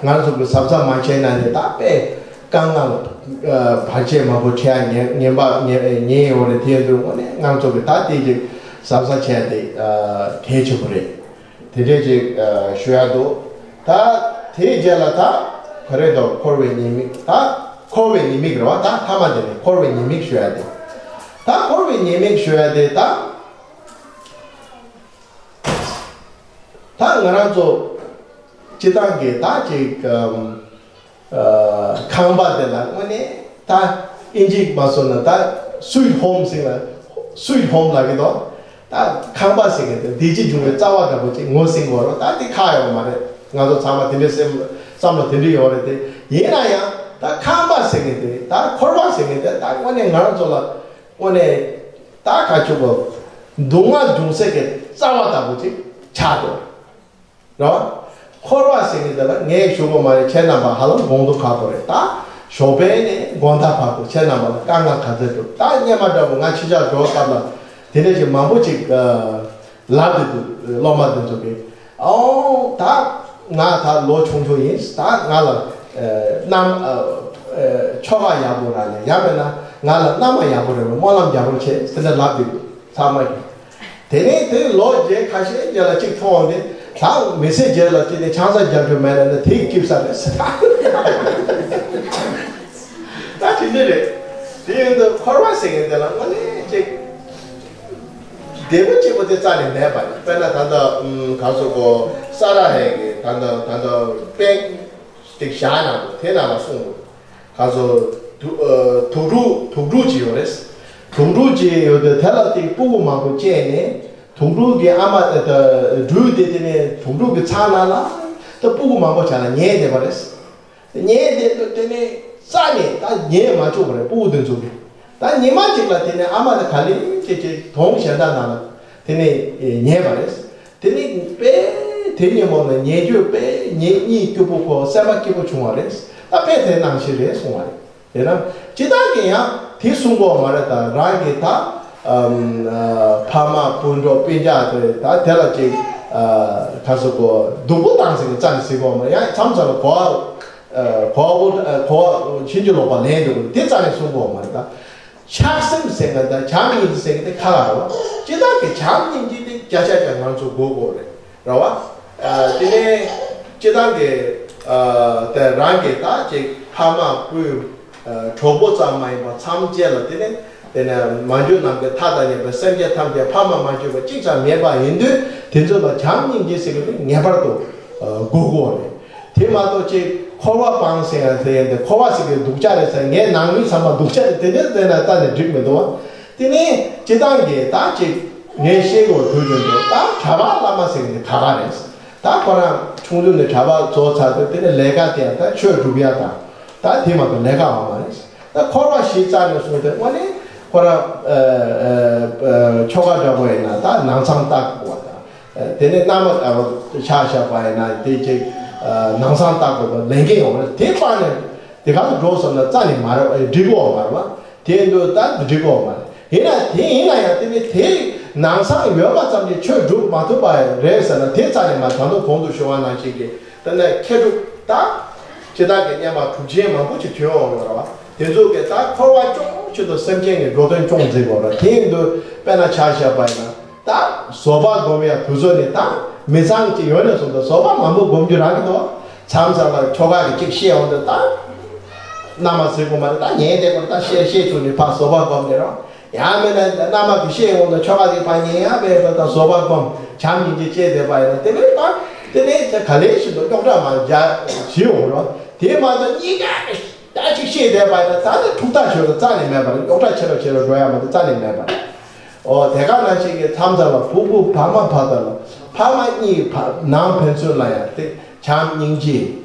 ང་ཚོ་གི་གཟབ་གཟབ་མ་བྱས་ན་ནི་ད་དཔེ་དཀའ་ངལ་བར་ཆད་མང་པོ་འཕྲད་ཡ་ཉེན་ཉེན་པ་ཉེན་ཉེན་ཡོད་རེད། དེ་ཡིན་དུས་དངོས་གནས་ང་ཚོ་གི་ད་དེ་ཅིག་གཟབ་གཟབ་བྱས་ཏེ་གལ་ཆེན་པོ་རེད། དེ་འདྲས་ཅིག་ཨ་ཞུ་ཡ་འདུག་ད་དེའི་རྗེས་ལ་ད་ག་རེ་འདུག་འཁོར་བའི་ཉེས་དམིགས། ད་འཁོར་བའི་ཉེས་དམིགས་རེད་བ། ད་ཐ་མ་དེ་ནས་འཁོར་བའི་ཉེས་དམིགས་ཞུ་ཡ་དེ། ད་འཁོར་བའི་ཉེས་དམིགས་ཞུ་ཡ་དེ་ད་ད་ང་རང་ཚོ་སྤྱི་བཏང་གི་ད་ཅིག་ཨམ། ཁང་པ་དེ་ལ་དངོས་གནས་ད་ཨིན་ཇི་མ་སོང་ན་ད་སུའིཊ་ཧོམ་ཟེར་ལ་སུའིཊ་ཧོམ་ལབ་ཀྱི་འདུག་ད་ཁང་པ་ཟེར་མཁན་དེ་བདེ་སྐྱིད་འབྱུང་བའི་རྩ་བ་འདྲ་པོ་ཅིག་ངོས་ཟིན་དགོས་རེད། ད་དེ་ཁག་ཡོད་མ་རེད། ང་ཚོ་ཚང་མ་དེ་འདྲའི་སེམས་བསམ་བློ་དེ་འདྲ་ཡོད་རེད་དེ། ཡིན་ན་ཡང་ད་ཁང་པ་ཟེར་མཁན་དེ་ད་འཁོར་བ་ཟེར་མཁན་དེ་ད་དངོས་གནས་ང་རང་ཚོ་ལ་དངོས་གནས་ད་ག་ཆུ་བོ་སྡུག་བསྔལ་འབྱུང་སའི་གི་རྩ་བ་ལྟ་བུ་ཅིག་ཆགས་འདུག་རེད་བ། འཁོར་བ་ཟེར་མཁན་དེ་ལ་ངས་ཞུ་དགོས་མ་རེད། ཁྱེད་རྣམ་པ་ཧ་ལམ་དགོངས་དོན་ཁག་པོ་རེད། ད་ཞོགས་པའི་ནས་དགོང་དག་བར་དུ་ཁྱེད་རྣམ་པ་ལ་དཀའ་ངལ་ག་ཚོད་འདུག་ད་སྔོན་མ་འདྲ་པོ་ང་ཕྱི་རྒྱལ་འགྲོ་སྐབས་ལ་དེ་འདྲ་ཞིག་མང་པོ་ཅིག་ལབ་བསྡད་འདུག་སློབ་མ་དེ་ཚོ་གིས། ཨོ་ད་ང་ད་ལོ་ཆུང་ཆུང་ཡིན། ད་ང་ལ་ཨ་གནམ་ཨ་ཨ་ཆོ་ག་ཡག་པོ་རག་ལས། ཡང་མིན་ན་ང་ལ་མནའ་མ་ཡག་པོ་རག་ལས། སྨོན་ལམ་རྒྱག་རོགས་བྱེད་ཟེར་ནས་ལབ་བསྡད་འདུག་ཚང་མ་གིས། དེ་ནས་དེ་ལོ་བརྒྱད་ཁ་ཤས་རྗེས་ལ་གཅིག་མཐོང་དེ་ད་མི་ཚེ་རྗེས་ལ་དེ་ནས་ཆང་ས་རྒྱག་རྒྱུ་མེད་ན་ནི་དེ་སྐྱིད་ས་རེད་ཟེར། ད་དེ་འདྲ་རེད། དེ་ཡིན་དུས་འཁོར་བ་ཟེར་མཁན་དེ་ལ་དངོས་གནས་ཅིག་བདེ་པོ་སྐྱིད་པོ་དེ་རྩ་ནས་མེད་པ་རེད། དཔེར་ན་ད་ལྟ་ཨུམ་ག་ཚོད་གོ་ས་ར་ཧེ་གི་ད་ལྟ་ད་ལྟ་དཔེ་ཅིག་བཞག་ན་དེ་ནང་ལ་གསུངས་འདུག་ག་ཚོད་དུ་ཨ་དུག་སྦྲུལ་དུག་སྦྲུལ་ཅིག་ཡོད་རེད། དུག་སྦྲུལ་ཅིག་ཡོད་དུས་དེ་ལ་དེ་སྤུ་གུ་མང་པོ་སྐྱེས་ནས་དུག་སྦྲུལ་གྱི་ཨ་མ་དེ་དེ་སྦྲུལ་དེ་དེ་ནས་དུག་སྦྲུལ་གྱི་ཚང་ནང་ལ་ད་སྤུ་གུ་མང་པོ་བྱ་ལ་ཉལ་བསྡད་པ་རེད། ཉལ་བསྡད་དུས་དེ་ནས་རྩ་ནས་ད་ཉལ་མ་བཅུག་པ་རེད། སྤུ་གུ་དེ་ཚོ་གིས་ད་ཉི་མ་གཅིག་ལ་དེ་ནས་ཨ་མ་དེ་ག་ལེ་ཅིག་ཅིག་དོང་གཞན་དག་ནང་ལ་དེ་ནས་ཉལ་བ་རེད། དེ་ནས་དཔེ་དེ་ཉིན་མོ་ནས་ཉལ་རྒྱུ་དཔེ་ཉིན་གཉིད་སྐྱིད་པོ་ཁོ་སེམས་པ་སྐྱིད་པོ་བྱུང་བ་རེད། ད་དཔེ་དེ་ནང་བཞིན་རེད་གསུང་བ་རེད། དེ་ན་སྤྱིར་བཏང་གི་ཡང་དེ་གསུང་གོ་མ་རེད། ད་རང་གི་ད་ཨམ་ཨ་ཕ་མ་སྤུན་གྲོགས་སྤུན་ཀྱག་དེ་ད་དེ་ལ་ཅིག་ཨ་ག་ཟེར་གོ་སྡུག་པོ་བཏང་ཟིན་གི་རྩ་ནས་ཟེར་གོ་མ་རེད། ཡང་མཚམས་མཚམས་ལ་གོ་བ་ཨ་གོ་བ་ཨ་གོ་བ་ཕྱིན་ཅི་ལོག་པ་ལེན་འདུག་དེ་རྩ་ནས་གསུང་གོ་མ་རེད། ད་ཆགས་སེམས་ཟེར་མཁན་དང་བྱམས་སྙིང་རྗེ་ཟེར་མཁན་དེ་ཁ་ཁ་རེད་བ། སྤྱིར་བཏང་གི་བྱམས་སྙིང་རྗེ་དེ་བརྒྱ་ཆ་བརྒྱ་ང་ཚོ་དགོས་དགོས་རེད། རེད་བ། ཨ་དེ་ནས་སྤྱིར་བཏང་གི་ཨ་དེ་རང་གི་ད་ཅིག་ཕ་མ་སྤུན་ཨ་གྲོགས་པོ་ཙམ་མ་ཡིན་པར་མཚམས་བཅད་ལ་དེ་ནས་དེ་ནས་མ་གྱུར་ནམ་མཁའི་མཐའ་དང་མཉམ་པའི་སེམས་ཅན་ཐམས་ཅད་པ་གཅིག་ཙམ་མེད་པ་ཡིན་དུས་དེ་ཚོ་ལ་བྱམས་སྙིང་རྗེ་ཟེར་གི་དེ་ངེས་པར་དུ་ཨ་དགོས་དགོས་རེད། དེ་མ་གཏོགས་ཅིག་འཁོར་བ་སྤངས་ཟེར་ཡང་ཟེར་ཡང་དེ་འཁོར་བ་ཟེར་གི་སྡུག་ཅག་རེད་ཟེར། ངའི་ནང་མི་ཚང་མ་སྡུག་ཅག་རེད། དེ་འདྲ་ཟེར་ན་ད་ནི་འགྲིག་མི་འདུག་བ། དེ་ནས་སྤྱིར་བཏང་གི་ད་ཅིག་ངས་ཤེས་དགོས་དུས་དེ་འདུག་ད་གྲྭ་པ་བླ་མ་ཟེར་གི་དེ་ཁ་ཁ་རེད། ད་ཁོ་རང་ཆུང་དུས་ནས་གྲྭ་པ་རྫོགས་ཚར་དུས་དེ་ནས་ལས་ཀ་དེ་ཡང་ད་ཆོས་སྒྲུབ་ཡ་དང་ད་དེ་མ་གཏོགས་ལས་ཀ་ཡོད་མ་རེད། ད་འཁོར་བ་གཞི་རྩ་ནས་བཟུང་སྟེ་དངོས་གནས་ཁོ་རང་ཨ་ཨ་ཨ་ཆོ་ག་འདྲ་པོ་ཡིན་ན་ད་ནང་ཚང་བཏགས་དགོས་པ་དང་། དེ་ནས་མནའ་མ་ཆ་བཞག་པ་ཡིན་ན་དེ་ཅིག་ནང་སང་བཏགས་དགོས་པ་ལས་འགན་ཡོང་བ་རེད། དེ་སྤངས་ནས་དེ་ག་ལ་འགྲོ་བསམ་ན་རྩ་ནས་མ་རེད། འགྲིག་གི་ཡོད་མ་རེད་བ། དེ་འདུག་ད་འགྲིག་གི་ཡོད་མ་རེད། ཡིན་ན་དེ་ཡིན་ན་ཡང་དེ་ནི་དེ་ནང་སང་ཡོད་པ་ཙམ་གྱིས་ཆོས་སྒྲུབ་མ་ཐུབ་པ་རེད་ཟེར་ན་དེ་རྩ་ནས་མ་རེད། ད་དུང་གོང་དུ་ཞུ་བ་ནང་བཞིན་གྱི་དེ་ནས་མཁས་གྲུབ་དང་སྤྱིར་བཏང་གི་སྙན་པ་གྲུབ་ཆེན་མང་པོ་ཞིག་བྱོན་ཡོང་བ་རེད་བ། དེ་ཚོ་གིས་ད་འཁོར་བ་སྐྱོང་ཆེད་དུ་སེམས་ཅན་གྱི་འགྲོ་དོན་སྐྱོང་མཛད་དགོས་རེད། དེ་ཡིན་དུས་དཔེར་ན་ཆ་བཞག་པ་ཡིན་ན། ད་བཟོད་པ་སྒོམ་ཡ་དུས་ཚོད་ནི་ད་མི་ཚང་གཅིག་ཡོད་ནས་བཟུང་སྟེ་བཟོད་པ་མང་པོ་སྒོམ་རྒྱུ་རང་གི་འདུག་མཚམས་མཚམས་ལ་ཁྱོ་ག་གིས་གཅིག་བཤད་འོང་དུས་ད་མནའ་མ་ཟེར་དགོས་མ་རེད། ད་ཉན་བསྡད་དགོས་རེད། ད་བཤད་བཤད་ཚུལ་ནི་ཕར་བཟོད་པ་སྒོམ་བསྡད་རོགས། ཡང་མིན་ན་མནའ་མ་གིས་བཤད་འོང་དུས་ཁྱོ་ག་གིས་ཕར་ཉན་ཡ་བས་ད་ད་བཟོད་པ་སྒོམ་བྱམས་སྙིང་རྗེ་བསྐྱེད་བསྡད་པ་ཡིན་ན་དེ་ནས་ད་དེ་ནས་ད་ག་ལེ་ཞིག་འདུག་རྙོག་དྲ་མ་རྒྱག་བཞི་འོང་རོགས། དེ་མ་གཏོགས་གཉིས་ཀ་ད་ཅིག་བཤད་བསྡད་པ་ཡིན་ན་ད་ནི་ཐུགས་ཐག་ཆོད་ལ་རྩ་ནས་མེད་པ་རེད། རྙོག་དྲ་ཆེ་རུ་ཆེ་རུ་འགྲོ་ཡ་མ་གཏོགས་རྩ་ནས་མེད་པ་རེད། ཨོ་དེ་ག་ནང་བཞིན་གྱི་མཚམས་མཚམས་ལ་ཕྲུ་གུ་ཕ་མ་ཕ་དང་ལ་ཕ་མ་གཉིས་ཕ་ནང་ཕན་ཚུན་ལ་ཡང་དེ་བྱམས་སྙིང་རྗེ་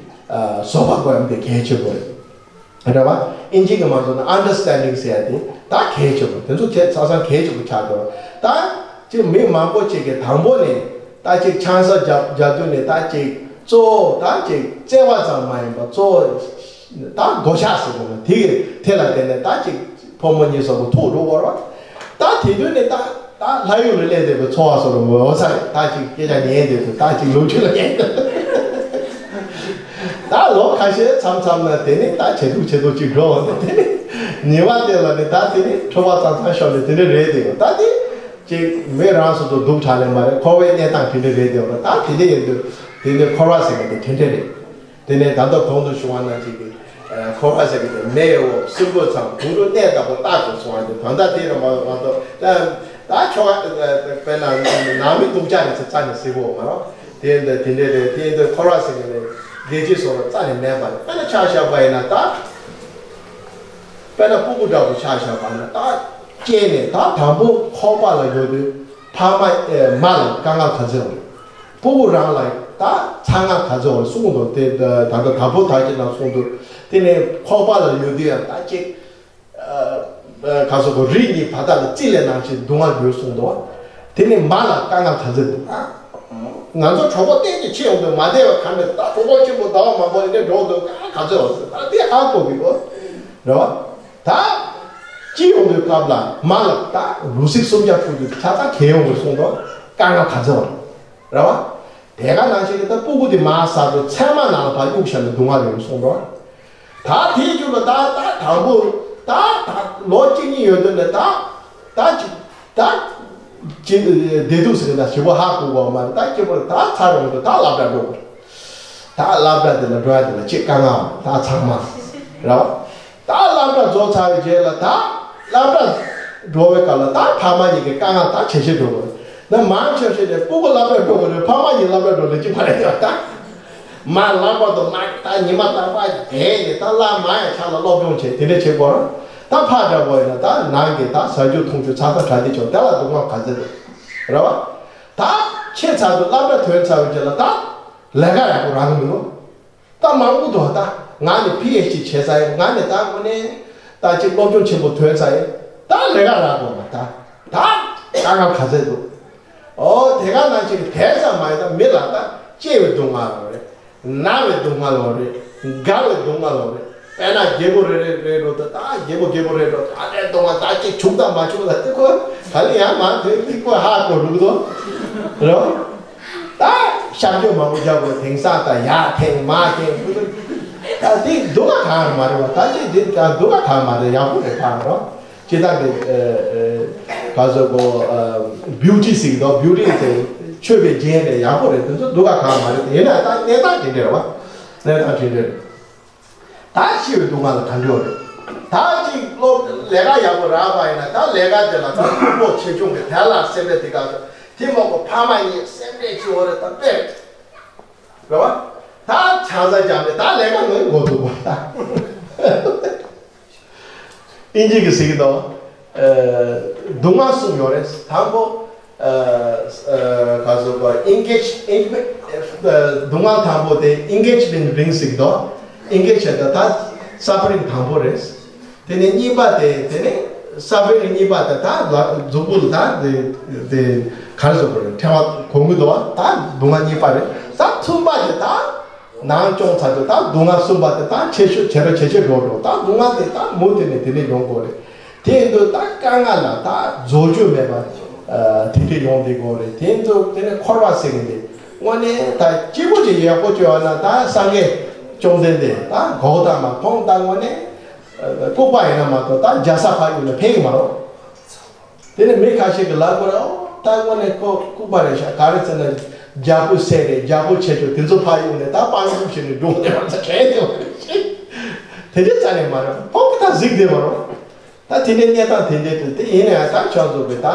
ཨ་བཟོད་པ་སྒོམ་དེ་གལ་ཆེ་པོ་རེད། རེད་བ། ཨིན་ཇི་གི་མང་ཚོགས་ནས་understanding་ཟེར་ཡ་དེ་ད་གལ་ཆེ་པོ། དེ་ཚོ་ཁྱད་ཆ་ཚང་གལ་ཆེ་པོ་ཆགས་འགྲོ། ད་ཅིག་མི་མང་པོ་ཅིག་གིས་དང་པོ་ནས་ད་ཅིག་ཆང་ས་རྒྱབ་རྒྱབ་དུས་ནས་ད་ཅིག་གཙོ་བོ་ད་ཅིག་བརྩེ་བ་ཙམ་མ་ཡིན་པ་གཙོ་བོ་ད་མགོ་ཆག་ཟེར་དགོས་ན་དེ་གི་དེ་ལ་བརྟེན་ནས་ད་ཅིག་ཕོ་མོ་གཉིས་ཟོག་པོ་ཐུག་འགྲོ་གི་རེད་བ། ད་དེ་དུས་ནས་ད་ད་ལྷ་ཡུལ་ལ་སླེབས་བསྡད་པའི་ཚོར་བ་བཟོ་འདྲ་ངོ་ཚ་རེད། ད་ཅིག་སྐད་ཆ་ཉན་བསྡད་དུས་ད་ཅིག་ལོ་རྒྱུས་ལ་ཉན་ད་ལོ་ཁ་ཤས་མཚམས་མཚམས་ན་དེ་ནས་ད་ཇེ་སྡུག་ཇེ་སྡུག་ཅིག་འགྲོ་འོང་དུས་དེ་ནས་ཉེ་བ་དེ་ལ་ནི་ད་དེ་ནས་འཁྲུལ་པ་ཙམ་ཙམ་ཤོར་ནས་དེ་འདྲ་རེད་དེ། ད་དེ་ཅིག་མི་རང་སོ་སོ་སྡུག་དྲགས་ལས་མ་རེད། འཁོར་བའི་གནས་སྟངས་དེ་འདྲ་རེད་དེ། ད་དེ་འདྲ་ཡིན་དུས་དེ་ནས་འཁོར་བ་ཟེར་མཁན་དེ་དེ་འདྲ་རེད། དེ་ནས་ད་ལྟ་གོང་དུ་ཞུ་བ་ནང་བཞིན་གྱི་ཨ་འཁོར་བ་ཟེར་གྱི་དེ་མེ་ཡི་འོབས་སྲིན་པོའི་ཚང་དུད་འགྲོ་གནས་ལྟ་བུ་རྟག་ཏུ་སོང་བ་དེ་ད་ལྟ་དེ་རེད་མ་མ་གཏོགས་ད་ད་ཁྱོ་ག་དཔེར་ན་ནང་མི་སྡུག་ཅག་རེད་ཟེར་རྩ་ནས་ཟེར་གི་ཡོད་མ་རེད། དེ་འདྲ་དེ་འདྲ་རེད། དེ་འདྲ་འཁོར་བ་ཟེར་གྱི་ནི་བདེ་སྐྱིད་སོགས་ལ་རྩ་ནས་མེད་པ་རེད། དཔེར་ན་ཆ་བཞག་པ་ཡིན་ན་ད་དཔེར་ན་སྤུ་གུ་འདྲ་པོ་ཆ་བཞག་པ་ན་ད་སྐྱེས་ནས་ད་དང་པོ་ཁོག་པ་ལ་ཡོད་དུས་ཕ་མ་ཨེ་མ་ལ་དཀའ་ངལ་ག་ཚོད་ཡོད་རེད། སྤུ་གུ་རང་ལ་ད་ཚ་ང་ག་ཚོད་ཡོད་རེད་གསུངས་འདུག་དེ་ད་ད་ད་བོ་ད་ཅི་ན་གསུངས་འདུག་དེ་ནས་ཁོག་པ་ལ་ཡོད་དུས་ཡང་ད་ཅིག་ཨ་ག་ཚོད་གོ་རིགས་གཉིས་བར་ཐག་ལ་རྩིས་ལས་ནང་བཞིན་སྡུག་བསྔལ་ཡོད་གསུངས་འདུག་དེ་ནས་མ་ལ་དཀའ་ངལ་ག་ཚོད་འདུག་ང་ཚོ་གྲོགས་པོ་གཏན་གྱི་ཆེ་ཡོང་དུས་མ་བདེ་བ་ག་མེད། ད་གྲོགས་པོ་ཆེན་པོ་ཟླ་བ་མང་པོ་ཡིན་ནས་འགྲོ་འདུག་ག་ག་ཚོད་ཡོད་ཟེར། ད་དེ་ཧ་གོ་གི་གོ་རེད་བ། ད་སྐྱིད་ཡོང་དུས་སྐབས་ལ་མ་ལ་ད་རུ་སིག་སུམ་བརྒྱ་ཕུལ་དུས་ཆ་ཚང་གལ་ཡོང་གི་གསུངས་འདུག་དཀའ་ངལ་ག་ཚོད་རེད་བ། དེ་ག་ནང་བཞིན་གྱི་ད་སྤུ་གུ་དེ་མ་ཟ་དུས་ཚལ་མ་ནང་ལ་ཕར་གཡུག་བཞག་ནས་སྡུག་བསྔལ་ཡོང་གསུངས་འདུག་ད་དེའི་རྒྱུ་ལ་ད་ད་དང་པོ་ད་ད་ལོ་གཅིག་གཉིས་ཡོད་དུས་ནས་ད་ད་ཅིག་ད་ཅིག་བདེ་སྡུག་ཟེར་ན་ཞིབ་པོ་ཧ་གོ་གི་མ་རེད། ད་སྐྱིད་པོ་རེད། ད་ཚར་ཡོང་དུས་ད་སློབ་གྲྭ་འགྲོ་དགོས་རེད། ད་སློབ་གྲྭ་དེ་ལ་འགྲོ་ཡ་དེ་ལ་ཅིག་དཀའ་ངལ་ད་ཚང་མ་རེད་བ། ད་སློབ་གྲྭ་རྫོགས་ཚར་བའི་རྗེས་ལ་ད་སློབ་གྲྭ་འགྲོ་བའི་སྐབས་ལ་ད་ཕ་མ་གཉིས་ཀྱི་དཀའ་ངལ་ད་ཇེ་ཆེ་འགྲོ་གི་རེད། ན་མང་ཆེ་ཤོས་ནས་སྤུ་གུ་སློབ་གྲྭ་འགྲོ་གི་རེད། ཕ་མ་གཉིས་སློབ་གྲྭ་འགྲོ་ལས་ཅི་མ་རེད་ད། མ་ལྷག་པར་དུ་མ་ད་ཉི་མ་རྟག་པར་བསྡད་ནས་ད་བླ་མ་ཡང་ཆ་ལ་སློབ་སྦྱོང་བྱས་དེ་འདྲ་བྱེད་དགོས་རེད། ད་ཕར་འདྲ་བོ་ཡིན་ན་ད་ནང་གི་ད་ཟ་རྒྱུ་འཐུང་རྒྱུ་ཚ་ཚ་གྲ་དེ་ཆོག་དེ་ལ་སྡུག་བསྔལ་ག་ཚོད་འདུག་རེད་བ། ད་ཁྱེད་ཚ་དུ་སློབ་གྲྭ་ཐོན་ཚར་བའི་རྗེས་ལ་ད་ལས་ཀ་ཡག་པོ་རག་གི་མི་འདུག་ད་མང་པོ་འདུག་ད་ང་ནི་པི་ཨེཆ་ཌི་བྱས་ཚར་ཡིན། ང་ནི་ད་དངོས་གནས་ད་ཅིག་སློབ་སྦྱོང་ཆེན་པོ་ཐོན་ཚར་ཡིན། ད་ལས་ཀ་རག་དགོས་མ་ད་ད་དཀའ་ངལ་ག་ཚོད་འདུག་ཨོ་དེ་ག་ནང་བཞིན་དེ་ཙམ་མ་ཡིན་ད་མི་ལ་ད་སྐྱེ་བའི་སྡུག་བསྔལ་ཡོད་རེད། ན་བའི་སྡུག་བསྔལ་ཡོད་རེད། རྒ་བའི་སྡུག་བསྔལ་ཡོད་རེད། དཔེར་ན་རྒད་པོ་རེ་རེ་རེད་འགྲོ་ད་ད་རྒད་པོ་རྒད་པོ་རེད་འགྲོ་ད་རེད་སྡུག་བསྔལ་ད་ཅིག་བྱུང་ད་མ་བྱུང་ད་དེ་ཁོ་ག་ལ་ཡང་མ་དེ་དེ་ཁོ་ཧ་གོ་རུག་དོ་རོ། ད་གཤག་བཅོས་མང་པོ་རྒྱག་དགོས། དེང་སང་ད་ཡར་འཐེན་མར་འཐེན་ད་དེ་སྡུག་བསྔལ་གང་ཡང་མ་རེད་བ། ད་ཅིག་དེ་ད་སྡུག་བསྔལ་གང་མ་རེད། ཡག་པོ་རེད་ད་རོ། སྤྱི་བཏང་གི་ག་ཟེར་གོ་བིའུ་ཊི་ཟེར་གི་འདུག་བིའུ་ཊི་ཟེར་ཆོས་པའི་རྒྱན་རེད། ཡག་པོ་རེད། དེ་ཚོ་སྡུག་ག་གང་མ་རེད། ཡིན་ན་ད་གནས་སྟངས་དེ་འདྲ་རེད་བ། གནས་སྟངས་དེ་འདྲ་རེད། ད་ཤི་བའི་སྡུག་བསྔལ་ལ་ག་འདྲ་རེད། ད་ཅིག་སློབ་ལས་ཀ་ཡག་པོ་རག་པ་ཡིན་ན་ད་ལས་ཀ་དེ་ལ་ད་ཕྲུ་གུ་ཆེ་ཆུང་གི་དེ་ལ་སེམས་ཁྲལ་དེ་ག་ཚོད་དེ་མ་གོ་ཕ་མ་གཉིས་སེམས་ཁྲལ་ཆེ་བོ་རེད། ད་དཔེ་རེད་བ། ད་ཆང་ས་རྒྱག་ནས་ད་ལས་ཀ་ངོས་འགོ་འཛུགས་པ་ད། དབྱིན་ཇི་གི་ཟེར་གི་འདུག་ཨ། སྡུག་བསྔལ་གསུམ་ཡོད་རེད། དང་པོ། ཨ། ཨ། ག་ཟེར་བ་ཨིན་གེ་ཇི་ཨིན། ཨ། སྡུག་བསྔལ་དང་པོ་དེ་ཨིན་གེ་ཇི་མེན་ཊི་རིང་ཟེར་གི་འདུག་ཨིན་གེ་ཇི་ཟེར་ད་ད་སབ་ཕ་རིང་དང་པོ་རེད། དེ་ནས་གཉིས་པ་དེ་དེ་ནས་སབ་ཕ་རིང་གཉིས་པ་དེ་ད་ལ་གཟུགས་པོ་ལ་ད་དེ་དེ་ག་རེ་ཟེར་དགོས་རེད། ཕྲེང་བ་གོན་གི་འདུག་ད་སྡུག་བསྔལ་གཉིས་པ་རེད། ད་གསུམ་པ་དེ་ད། ནང་སྐྱོང་ཚར་དུས་ད་སྡུག་བསྔལ་གསུམ་པ་དེ་ད་ཆེ་ཤོས་ཇེ་རུ་ཇེ་ཆེར་འགྲོ་འགྲོ། ད་སྡུག་བསྔལ་དེ་ད་མུ་མཐུད་ནས་དེ་ནས་ཡོང་དགོས་རེད། དེ་ཡིན་དུས་ད་དཀའ་ངལ་ལ་ད་རྫོགས་རྒྱུ་མེད་པ་དེ་འདྲ་ཡོང་བསྡད་དགོས་རེད། དེ་ཡིན་དུས་དེ་ནས་འཁོར་བ་ཟེར་གི་འདི་དངོས་གནས་ད་སྐྱིད་པོ་ཅིག་ཡག་པོ་བྱུང་བ་ན་ད་སངས་རྒྱས་བཅོམ་ལྡན་འདས་ད་གོ་ད་མ་ཁོང་ད་དངོས་གནས་ལྐུགས་པ་ཡིན་ན་མ་གཏོགས་ད་རྒྱལ་ས་ཕར་གཡུགས་ནས་ཕེབས་ཀྱི་མ་རེད། དེ་ནས་མི་ཁ་ཤས་ཀྱི་ལག་པར་ཨོ་ད་དངོས་གནས་ཁོ་ལྐུགས་པ་རེད་ཤག་ག་རེ་ཟེར་ན་རྒྱལ་པོ་སྲས་རེད། རྒྱལ་པོ་ཆེ་ཆུང་དེ་ཚོ་ཕར་གཡུགས་ནས་ད་དཔང་ཡིག་བྱས་ནས་འགྲོ་བསྡད་པ་ཚ་གས་དེ་བ་རེད་ཤག་དེ་འདྲའི་རྩ་ནས་མ་རེད། ཁོ་གི་ད་གཟིགས་བསྡད་པ་རེད། ད་དེ་འདྲའི་གནས་སྟངས་དེ་འདྲའི་དུས་དེ་ཡིན་ན་ཡང་ད་ཁྱོད་ཚོ་གི་ད་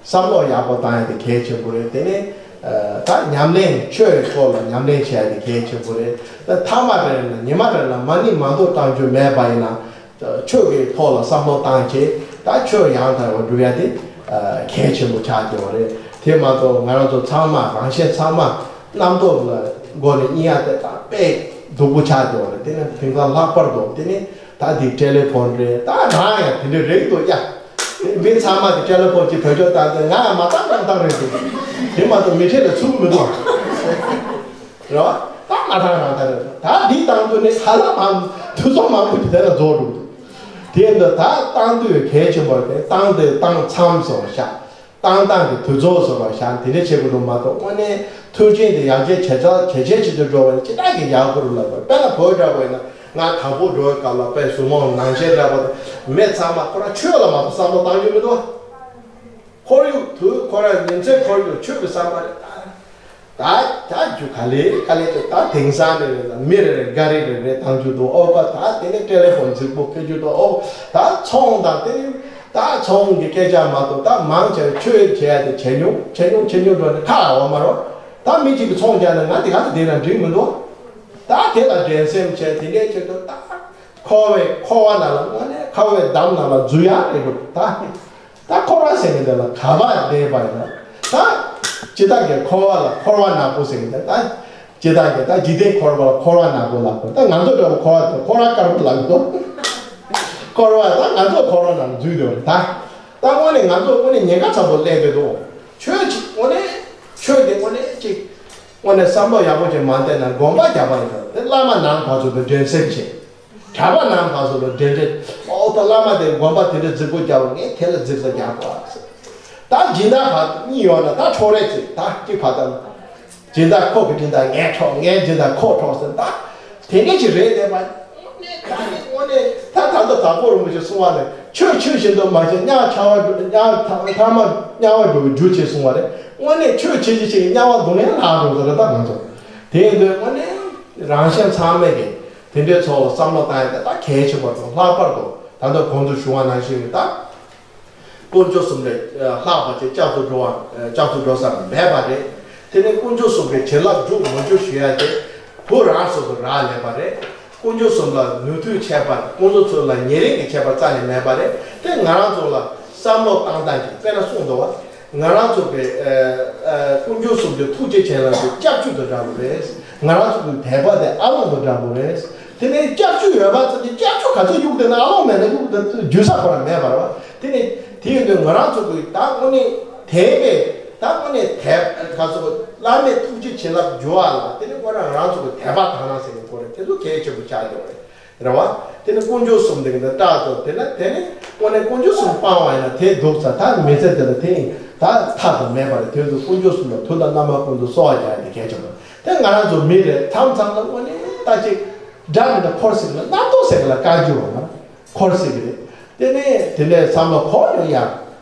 བསམ་བློ་ཡག་པོ་བཏང་ཡ་དེ་གལ་ཆེན་པོ་རེད། དེ་ནས་ད་ཉམས་ལེན་ཆོས་ཐོག་ལ་ཉམས་ལེན་བྱས་ཡ་དེ་གལ་ཆེན་པོ་རེད། ད་ཐ་མ་རེ་ལ་ཉི་མ་རེ་ལ་མ་ཎི་མ་འདོར་བཏང་རྒྱུ་མེད་པ་ཡིན་ན། ཆོས་ཀྱི་ཐོག་ལ་བསམ་བློ་བཏང་བྱས་ད་ཆོས་ཡང་དག་པར་སྒྲུབ་ཡ་དེ་གལ་ཆེན་པོ་ཆགས་ཀྱི་ཡོད་རེད། དེ་མ་གཏོགས་ང་རང་ཚོ་ཚང་མ་རང་གཞན་ཚང་མ་རྣམ་རྟོག་ལ་སྒོ་ནས་གཉིད་ཡ་དེ་ད་དཔེ་སྡུག་པོ་ཆགས་ཀྱི་ཡོད་རེད། དེ་ནས་དེང་སང་ལྷག་པར་དུ་དེ་ནས་ད་འདི་ཊེ་ལེ་ཕོན་རེད། ད་རང་ཡང་དེ་འདྲ་རེད་འདུག་ཡ། མི་ཚང་མ་གི་ཊེ་ལེ་ཕོན་གྱི་བེད་སྤྱོད་བཏང་ཚེ་ང་ཡང་མ་བཏང་རང་བཏང་རེད་འདུག་དེ་མ་གཏོགས་མི་ཁྲེལ་ལ་ཚུགས་མི་འདུག་རེད་བ། ད་ང་ཐང་རང་ཐང་རེད། ད་འདི་བཏང་དུས་ནི་ཧ་ལམ་མང་དུས་ཚོད་མང་པོ་ཞིག་དེ་ལ་རྫོགས་འགྲོ་གི་འདུག་དེ་འདི་ད་བཏང་དུས་གལ་ཆེན་པོ་རེད། བཏང་དེ་བཏང་མཚམས་སུ་བཞག་བཏང་སྟངས་ཀྱི་དུས་ཚོད་བཟོ་བ་བཞག་དེ་འདྲ་བྱེད་དགོས་འདུག་མ་གཏོགས་དངོས་གནས་མཐུན་རྐྱེན་དེ་ཡར་རྒྱས་ཇེ་ཆེ་ཇེ་ཆེ་ཇེ་ཆེ་འགྲོ་བ་ནི་ཅི་ལྟར་གྱི་ཡག་པོ་རུ་ལབ་པ། དཔེར་ན་བོད་འདྲ་བོ་ཡིན་ན་ང་དང་པོ་འགྲོ་བའི་སྐབས་ལ་དཔེ་ཟུར་མོ་ནང་ཆེན་འདྲ་བོ་དང་མི་ཚང་མ་ཁོ་རང་ཆོས་ལ་མ་གཏོགས་བསམ་བློ་བཏང་རྒྱུ་མི་འདུག་ཁོར་ཡུག་དུས་ཁོ་རང་ཉིན་མཚན་ཁོར་ཡུག་ཆོས་ཀྱི་བསམ་པ་རེད། ད་ད་རྒྱུ་ག་ལེ་ག་ལེ་ཅོ་ད་དེང་སང་རེ་རེ་ལ་མི་རེ་རེ་ག་རེ་རེ་རེ་བཏང་རྒྱུ་འདུག་ཨོ་ཀ་ད་དེ་ནས་ཊེ་ལེ་ཕོན་རྫིག་པོ་ཕེབས་རྒྱུ་འདུག་ཨོ་ད་ཚོང་དང་དེ་ནས་ད་ཚོང་གི་སྐད་ཆ་མ་གཏོགས་ད་མང་ཆེ་བ་ཆོས་བྱེད་ཡ་དེ་ཇེ་ཉུང་ཇེ་ཉུང་ཇེ་ཉུང་འགྲོ་ནས་ཁ་འོ་མ་རོ། ད་མི་གཅིག་གིས་ཚོང་རྒྱག་ན་ང་དེ་ག་ལ་བསྡད་ན་འགྲིག་མི་འདུག་ད་དེ་ལ་འགྲན་སེམས་བྱས་དེ་འདྲའི་ཆེད་དུ་ད་འཁོར་བའི་འཁོར་བ་ནང་ལ་དངོས་གནས་འཁོར་བའི་འདམ་ནང་ལ་འཛུལ་ཡ་རེད་འདུག་ད། ད་འཁོར་བ་ཟེར་མཁན་དེ་ལ་ག་པར་བསྡད་པ་ཡིན་ན། ད་སྤྱིར་བཏང་གི་འཁོར་བ་ལ་འཁོར་བ་ནག་པོ་ཟེར་མཁན་དེ་ད། སྤྱིར་བཏང་གི་ད་འཇིག་རྟེན་འཁོར་བ་ལ་འཁོར་བ་ནག་པོ་ལབ་དགོས། ད་ང་ཚོ་འདྲ་བོ་འཁོར་བ་དེ་འཁོར་བ་དཀར་པོ་ལབ་དགོས། འཁོར་བ་ད་ང་ཚོ་འཁོར་བ་ནང་འཛུལ་འདུག་ད། ད་དངོས་གནས་ང་ཚོ་དངོས་གནས་ཉེན་ཁ་ཚ་པོ་སླེབས་བསྡད་འདུག་ཆོས་ཅིག་དངོས་གནས་ཆོས་དེ་དངོས་གནས་ཅིག་དངོས་གནས་བསམ་བློ་ཡག་པོ་ཅིག་མ་བསྟེན་ན་དགོན་པ་རྒྱག་པ་ཡིན་ན་དེ་བླ་མ་ནང་ཕར་ཚུར་དུ་འགྲན་སེམས་བྱེད། གྲྭ་པ་རྣམས་ཕར་ཚུར་ལ་འགྲན་འགྲན། ཨོ་ད་བླ་མ་དེ་དགོན་པ་དེ་འདྲ་རྫིག་པོ་རྒྱག་པ་ངས་དེ་ལ་རྫིག་ས་རྒྱག་དགོས་ཟེར། ད་སྦྱིན་བདག་ཕར་གཉིས་ཡོང་ན་ད་འཕྲོག་རེས་ཟེར། ད་གཅིག་ཕར་ད་ན། སྦྱིན་བདག་ཁོ་གི་སྦྱིན་བདག་ངས་འཕྲོག་ངས་སྦྱིན་བདག་ཁོ་འཕྲོག་ཟེར། ད་དེ་འདྲ་ཞིག་རེད་བསྡད་པ། དངོས་གནས་ད་དངོས་གནས་ད་ད་ལྟ་དྭགས་པོ་རིན་པོ་ཆེ་གསུང་བ་ལས་ཆོས་ཆོས་བཞིན་དུ་མ་བྱས་དམྱལ་བ་འཁྱམ་པ་དམྱལ་ཐ་མ་དམྱལ་བ་འགྲོ་བའི་རྒྱུ་བྱེད་གསུང་བ་རེད། དངོས་གནས་ཆོས་བྱེད་ཀྱི་བྱེད་ཀྱི་དམྱལ་བ་སྡུག་བསྔལ་ལྷག་འགྲོ་ཟེར་རེད། ད་ང་ཚོ་དེ་ཡིན་དུས་དངོས་གནས་རང་གཞན་ཚང་མས་ཀྱི། དེ་འདྲའི་ཚོགས་ལ་བསམ་བློ་བཏང་ཡ་དེ་ད་གལ་ཆེན་པོ་དང་ལྷག་པར་དུ་ད་ལྟ་གོང་དུ་ཞུ་བ་ནང་བཞིན་གྱི་ད་དཀོན་མཆོག་གསུམ་ལས་ལྷག་པ་ཅིག་སྐྱབས་སུ་འགྲོ་བ་སྐྱབས་སུ་འགྲོ་ས་མེད་པ་རེད། དེ་ནས་དཀོན་མཆོག་གསུམ་གྱི་བྱིན་རླབས་འཇུག་མི་འཇུག་ཞུ་ཡ་དེ་བུ་རང་སོ་སོ་རག་ལས་པ་རེད། དཀོན་མཆོག་གསུམ་ལ་ནུས་མཐུའི་ཁྱད་པར། དཀོན་མཆོག་གསུམ་ལ་ཉེ་རིང་གི་ཁྱད་པར་རྩ་ནས་མེད་པ་རེད། དེ་ང་རང་ཚོ་ལ་བསམ་བློ་བཏང་སྟངས་ཀྱི་དཔེར་ན་གསུངས་འདུག་བ། ང་རང་ཚོ་གི་ཨ་ཨ་དཀོན་མཆོག་གསུམ་གྱི་ཐུགས་རྗེ་བྱིན་རླབས་ཀྱི་སྐྱབས་བཅོལ་དང་འདྲ་པོ་རེད། ང་རང་ཚོ་གི་དད་པ་དེ་ཨ་ལོང་དང་འདྲ་པོ་རེད། དེ་ནས་སྐྱབས་བཅོལ་ཡོད་པ་ཚོ་གི་སྐྱབས་བཅོལ་ག་ཚོད་གཡུག་བསྡད་ན་ཨ་ལོང་མེད་ན་གཡུག་བསྡད་རྒྱུ་ས་ཁོ་རང་མེད་པ་རེད་བ། དེ་ནས་དེ་ཡིན་དུས་ང་རང་ཚོ་གི་ད་དངོས་གནས་དད་པས་ད་དངོས་གནས་དད་ག་ཚོད་བླ་མའི་ཐུགས་རྗེ་བྱིན་རླབས་འཇུག་པ་ལ་དེ་ནས་ཁོ་རང་ང་རང་ཚོ་གི་དད་པ་དག་སྣང་ཟེར་ནས་ཁོ་རང་དེ་ཚོ་གལ་ཆེན་པོ་ཆགས་ཡོད་རེད། རེད་བ། དེ་ནི་དཀོན་མཆོག་གསུམ་དེ་གི་འདི་སྐྲག་ཏུ་དེ་ན་དེ་ནི་དངོས་གནས་དཀོན་མཆོག་གསུམ་སྤང་བ་ཡིན་ན་དེ་འདུག་ཚ་ད་མི་ཚེ་དེ་ལ་དེ་ཡིན་ད་ཐག་ཏུ་མེད་པ་རེད། དེ་ཚོ་དཀོན་མཆོག་གསུམ་ལ་ཐུགས་དམ་བླ་མ་ཀུན་ཏུ་གསོལ་བ་རྒྱག་ཡ་དེ་གལ་ཆེན་པོ་རེད། དེ་ང་རང་ཚོ་མི་རེད། མཚམས་མཚམས་ལ་དངོས་གནས་ད་ཅིག་འདྲ་མི་འདྲ་འཁོར་སྲིད་ལ་རྣམ་རྟོག་ཟེར་གི་ལ་བཀའ་འགྱུར་བ་མ་འཁོར་སྲིད་གི་རེད། དེ་ནས་དེ་ནས་བསམ་བློ་འཁོར་ཡོང་ཡ།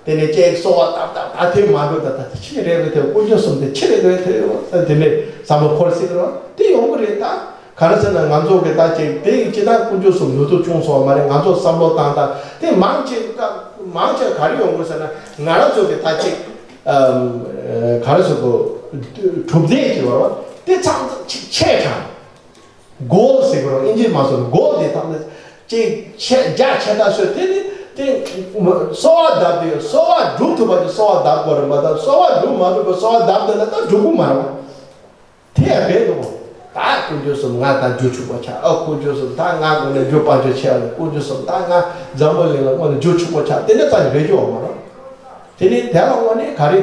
དེ་ནས་ཅིག་གསོལ་བ་བཏབ་བཏབ་ད་དེ་མ་འགྲོ་ད་ད་ཕྱི་རེད་རེད་དེ་དཀོན་མཆོག་གསུམ་དེ་ཕྱི་རེད་རེད་དེ་ཡོད་དེ་ནས་བསམ་བློ་འཁོར་སྲིད་གི་རེད། དེ་ཡོང་གི་རེད་ད། ག་རེ་ཟེར་ན་ང་ཚོ་གི་ད་ཅིག་དེ་ཡི་ཅི་ད་དཀོན་མཆོག་གསུམ་ནུས་སྟོབས་ཆུང་སོང་བ་མ་རེད། ང་ཚོ་བསམ་བློ་བཏང་ད་དེ་མང་ཆེ་ཀ་མང་ཆེ་ག་རེ་ཡོང་དགོས་ཟེར་ན་ང་རང་ཚོ་གི་ད་ཅིག་ཨམ་ག་རེ་ཟེར་དགོས་གྲུབ་འབྲས་ཀྱི་བར་བ་དེ་ཚང་ཚང་ཅིག་ཆེ་དྲགས་གོལ་ཟེར་དགོས་རེད། ཨིན་ཇི་མ་སོང་གོལ་དེ་ཐམས་ཅད་ཅིག་ཆེ་རྒྱ་ཆེ་ད་སོད་དེ་ནི་དེ་གསོལ་བ་བཏབ་དུས་གསོལ་བ་སྒྲུབ་ཐུབ་པ་ཅིག་གསོལ་བ་བཏབ་དགོས་རེད་མ་གཏོགས་གསོལ་བ་སྒྲུབ་མ་ཐུབ་པ་གསོལ་བ་བཏབ་དེ་ན་ད་སྒྲུབ་ཀྱི་མ་རེད་བ། དེ་ཡང་རེད་འདུག་ད་དཀོན་མཆོག་གསུམ་ང་ད་རྒྱུ་ཕྱུག་པོ་ཆགས། ཨ་དཀོན་མཆོག་གསུམ་ད་ང་དངོས་གནས་རྒྱུ་དཔལ་འབྱོར་ཆེ་བ་རེད། དཀོན་མཆོག་གསུམ་ད་ང་འཛམ་བུ་གླིང་ལ་དངོས་གནས་རྒྱུ་ཕྱུག་པོ་ཆགས། དེ་འདྲ་ཙམ་ཞིག་རེད་རྒྱུ་བ་མ་རེད། དེ་ནས་དེ་ལ་དངོས་གནས་ག་རེ་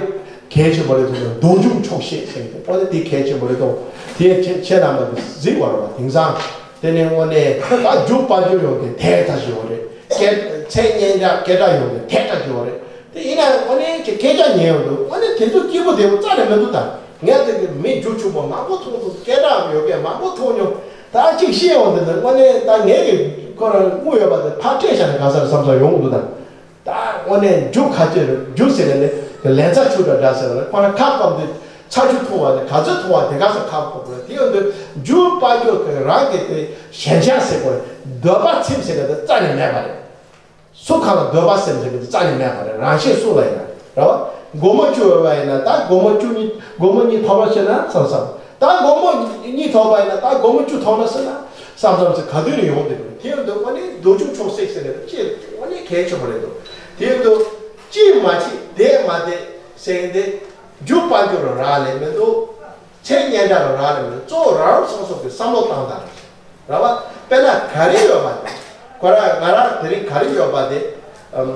གལ་ཆེན་པོ་རེད་ཟེར་ན་སྡུག་སྦྱོང་ཆོག་ཤེས་ཟེར་གི་དེ་དངོས་གནས་དེ་གལ་ཆེན་པོ་རེད་དོ། དེ་ཁྱེད་ཁྱེད་རྣམ་པ་གི་གཟིགས་པ་རེད་བ། དེང་སང་དེ་ནས་དངོས་གནས་ད་རྒྱུ་དཔལ་འབྱོར་ཡོང་གི་དེ་ལྟ་ཞིག་ཡོད་རེད། སྐད་མཚན་སྙན་གྲགས་སྐད་གྲགས་ཡོང་གི་དེ་ལྟ་ཞིག་ཡོད་རེད། དེ་ཡིན་ན་དངོས་གནས་ཀྱི་སྐད་ཆ་ཉན་ཡོང་དུས་དངོས་གནས་དེ་ཚོ་སྐྱིད་པོ་བདེ་པོ་རྩ་ནས་མི་འདུག་ད་ངས་དེ་གི་མི་རྒྱུ་ཕྱུག་པོ་མང་པོ་མཐོང་སོང་། སྐད་གྲགས་ཡོད་མཁན་མང་པོ་མཐོང་མྱོང་། ད་གཅིག་ཤེས་ཡོང་དེ་འདི་དངོས་གནས་ད་ངས་གི་ཁོ་རང་དངུལ་ཡོད་པ་དེ་ཕར་སྤྲད་བཞག་ནས་ག་ས་རེ་བསམ་བསམ་ཡོང་གི་འདུག་ད། ད་དངོས་གནས་རྒྱུ་ག་ཅི་རེད། རྒྱུ་ཟེར་ནས་ནི་ལན་ཚྭ་ཆུ་འདྲ་འདྲ་ཟེར་བ་རེད། ཁོ་རང་ཁ་སྐོམ་དུས་ཚྭ་ཆུ་འཐུང་བ་ནི་ག་ཚོད་འཐུང་བ་དེ་ག་ཚོད་ཁ་སྐོམ་རེད། དེ་ཡོང་དུས་རྒྱུ་དཔལ་འབྱོར་གྱི་རང་གི་དེ་ཞེན་ཆགས་ཟེར་དགོས་རེད། འདོད་པ་ཚིམ་ཟེར་གི་དེ་རྩ་ནས་མེད་པ་རེད། སུ་གང་ལ་འདོད་པ་སེམས་ཟེར་གི་དེ་རྩ་ནས་མེད་པ་རེད། རང་གཞན་སུ་ལ་ཡིན་ན་རེད་བ། སྒོར་མོ་བཅུ་ཡོད་པ་ཡིན་ན་ད་སྒོར་མོ་བཅུ་གཉིས་སྒོར་མོ་གཉིས་ཐོབ་རོགས་བྱེད་ན་བསམ་བསམ། ད་སྒོར་མོ་གཉིས་ཐོབ་པ་ཡིན་ན་ད་སྒོར་མོ་བཅུ་ཐོབ་ན་ཟེར་ན་བསམ་བསམ་ཟེར་ག་དུས་ནས་ཡོང་དེ་རེད། དེ་ཡོང་དུས་དངོས་གནས་སྡུག་སྦྱོང་ཆོག་ཤེས་ཟེར་ནས་ཅི་དངོས་གནས་གལ་ཆེན་པོ་རེད་འདུག་དེ་ཡོང་དུས་ཅི་མ་བྱེད་དེ་མ་བསྡད་ཟེར་གི་འདི་རྒྱུ་དཔལ་འབྱོར་རག་ལས་མི་འདུག་མཚན་སྙན་གྲགས་རག་ལས་མི་འདུག་གཙོ་བོ་རང་རང་སོ་སོ་གི་བསམ་བློ་བཏང་སྟངས་རེད་བ། དཔེར་ན་ག་རེ་ཡོད་པ་དེ་ཁོ་རང་ང་རང་དེ་རིང་ག་རེ་ཡོད་པ་དེ་ཨམ།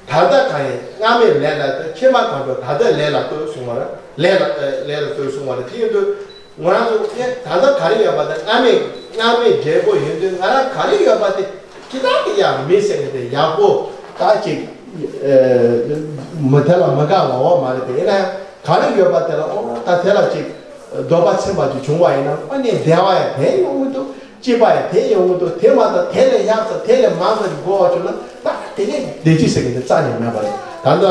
ད་ལྟ་གང་ཡིན་སྔ་མའི་ལས་ལ་ལྟོས། ཕྱི་མ་གང་འགྲོ་ད་ལྟའི་ལས་ལ་ལྟོས་གསུངས་པ་རེད། ལས་ལ་ལས་ལ་ལྟོས་གསུངས་པ་རེད། དེ་ཡིན་དུས་ང་རང་ཚོ་ཨེ་ད་ལྟ་ག་རེ་ཡོད་པ་དེ་སྔ་མའི་སྔ་མའི་འབྲས་བུ་ཡིན་དུས་ང་རང་ག་རེ་ཡོད་པ་དེ་ཅི་ལྟར་གི་ཡང་མི་ཟེར་གི་དེ་ཡག་པོ་ད་ཅིག་ཨེ་མི་དེ་ལ་མི་དགའ་བ་འོ་མ་རེད། དེ་ཡིན་ན་ཡང་ག་རེ་ཡོད་པ་དེ་ལ་འོ་ད་དེ་ལ་ཅིག་འདོད་པ་ཚིམ་པ་ཅིག་བྱུང་བ་ཡིན་ན་དངོས་གནས་བདེ་བ་ཡང་དེ་ཡོང་གི་འདུག་སྐྱིད་པ་ཡང་དེ་ཡོང་གི་འདུག་དེ་མ་གཏོགས་དེ་ལས་ཡག་ཙམ་དེ་ལས་མང་ཙམ་གྱི་དགོས་པ་བྱུང་ན་ད་དེ་ནས་བདེ་སྐྱིད་ཟེར་གི་འདི་རྩ་ནས་མེད་པ་རེད། ད་ལྟ་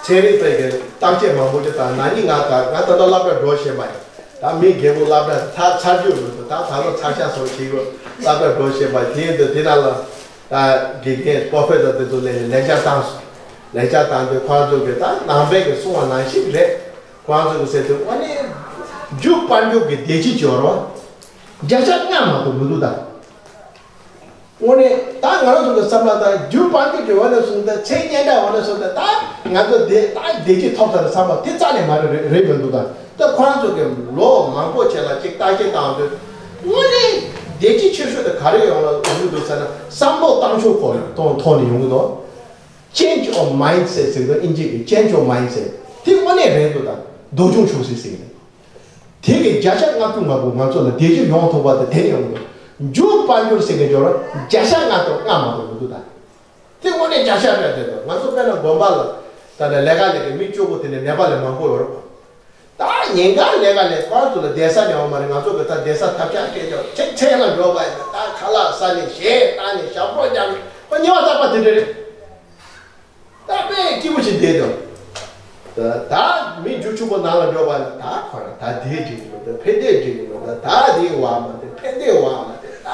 ཚན་རིག་པའི་གི་གཏམ་བཤད་མང་པོ་ཅིག་དང་ན་ནིང་ང་ག་ང་ད་ལྟ་སློབ་གྲྭ་འགྲོ་བཞིན་པ་ཡིན། ད་མི་རྒན་པོ་སློབ་གྲྭ་ཚར་ཚར་རྒྱུ་མི་འདུག་ད་ད་ལོ་ཚར་ཤག་སོང་བྱེད་དགོས། སློབ་གྲྭ་འགྲོ་བཞིན་པ་དེ་ཡིན་དུས་དེ་ནང་ལ་ད་དགེ་རྒན་པོ་ཕེ་སར་དེ་ཚོ་ལས་ནས་ལེགས་ཆ་བཏང་སོང་། ལེགས་ཆ་བཏང་དུས་ཁོང་ཚོ་གི་ད་ནང་པའི་གི་གསུང་བ་ནང་བཞིན་རེད། ཁོང་ཚོ་གི་ཟེར་དུས་དངོས་གནས་རྒྱུ་དཔལ་འབྱོར་གི་བདེ་སྐྱིད་ཅིག་ཡོད་རེད་བ། བརྒྱ་ཆ་ལྔ་མ་གཏོགས་མི་འདུག་ད། དངོས་གནས་ད་ང་རང་ཚོ་གི་བསམ་བློ་ད་རྒྱུ་དཔལ་འབྱོར་གི་འོག་ནས་བཟུང་སྟེ་མཚན་སྙན་གྲགས་འོག་ནས་བཟུང་སྟེ་ད་ང་ཚོ་བདེ་ད་བདེ་སྐྱིད་ཐོབ་ཚར་བསམ་པ་དེ་རྩ་ནས་མ་རེད་རེད་མི་འདུག་ད། ད་ཁོང་ཚོ་གི་ལོ་མང་པོ་བྱས་ལ་ཅིག་བརྟག་དཔྱད་བཏང་དུས་དངོས་གནས་བདེ་སྐྱིད་ཆེ་ཤོས་དེ་ག་རེ་ཡོང་ལ་ཡོང་གི་འདུག་ཟེར་ན་བསམ་བློ་བཏང་ཕྱོགས་ཐོག་ནས་ཐོག་ནས་ཡོང་གི་འདུག Change of mindset ཟེར་གི་འདུག་ཨིན་ཇི་གི་change of mindset དེ་དངོས་གནས་རེད་འདུག་ད་སྡུག་སྦྱོང་ཆོག་ཤེས་ཟེར་གི་འདུག་དེ་གི་བརྒྱ་ཆ་ལྔ་བཅུ་ང་དགུ་ང་ཚོ་ལ་བདེ་སྐྱིད་ཡོང་ཐུབ་པ་དེ་དེ་ནས་ཡོང་གི་འདུག་རྒྱུ་དཔལ་འབྱོར་ཟེར་གི་འབྱོར་བརྒྱ་ཆ་ལྔ་དང་ལྔ་མ་གཏོགས་མི་འདུག་ད་དེ་དངོས་གནས་བརྒྱ་ཆ་རེད་དེ། ད་ང་ཚོ་དཔེར་ན་དགོན་པ་ལ་ད་ནས་ལས་ཀ་ལས་ཀའི་མི་སྐྱོ་པོ་དེ་ནས་ནད་པ་ལས་མང་པོ་ཡོད་རེད། ད་ཉིན་གང་ལས་ཀ་ལས་ཁོ་རང་ཚོ་ལ་བསྡད་ས་ཉོ་བ་མ་རེད། ང་ཚོ་གི་ད་བསྡད་ས་ཐབས་ཆག་སྤྲད་ཀྱང་ཚེ་ཚེ་ལ་འགྲོ་བ་ཡིན་ན་ད་ཁ་ལག་ཟ་ནས་གཞས་བཏང་ནས་ཞབས་བྲོ་རྒྱབ་ནས་ཁོ་ཉེ་བ་རྟག་པ་དེ་འདྲ་རེད། ད་དཔེ་སྐྱིད་པོ་ཞིག་བསྡད་དང་། ད་ད་མི་རྒྱུ་ཕྱུག་པོ་ནང་ལ་འགྲོ་བ་ཡིན་ན་ད་ཁོ་རང་ད་དེ་འགྲིག་གི་མི་འདུག་ཕན་བདེ་འགྲིག་གི་མི་འདུག་ད་དེ་བ་མ་དེ་ཕན་བདེ་བ་མ་དེ་ད་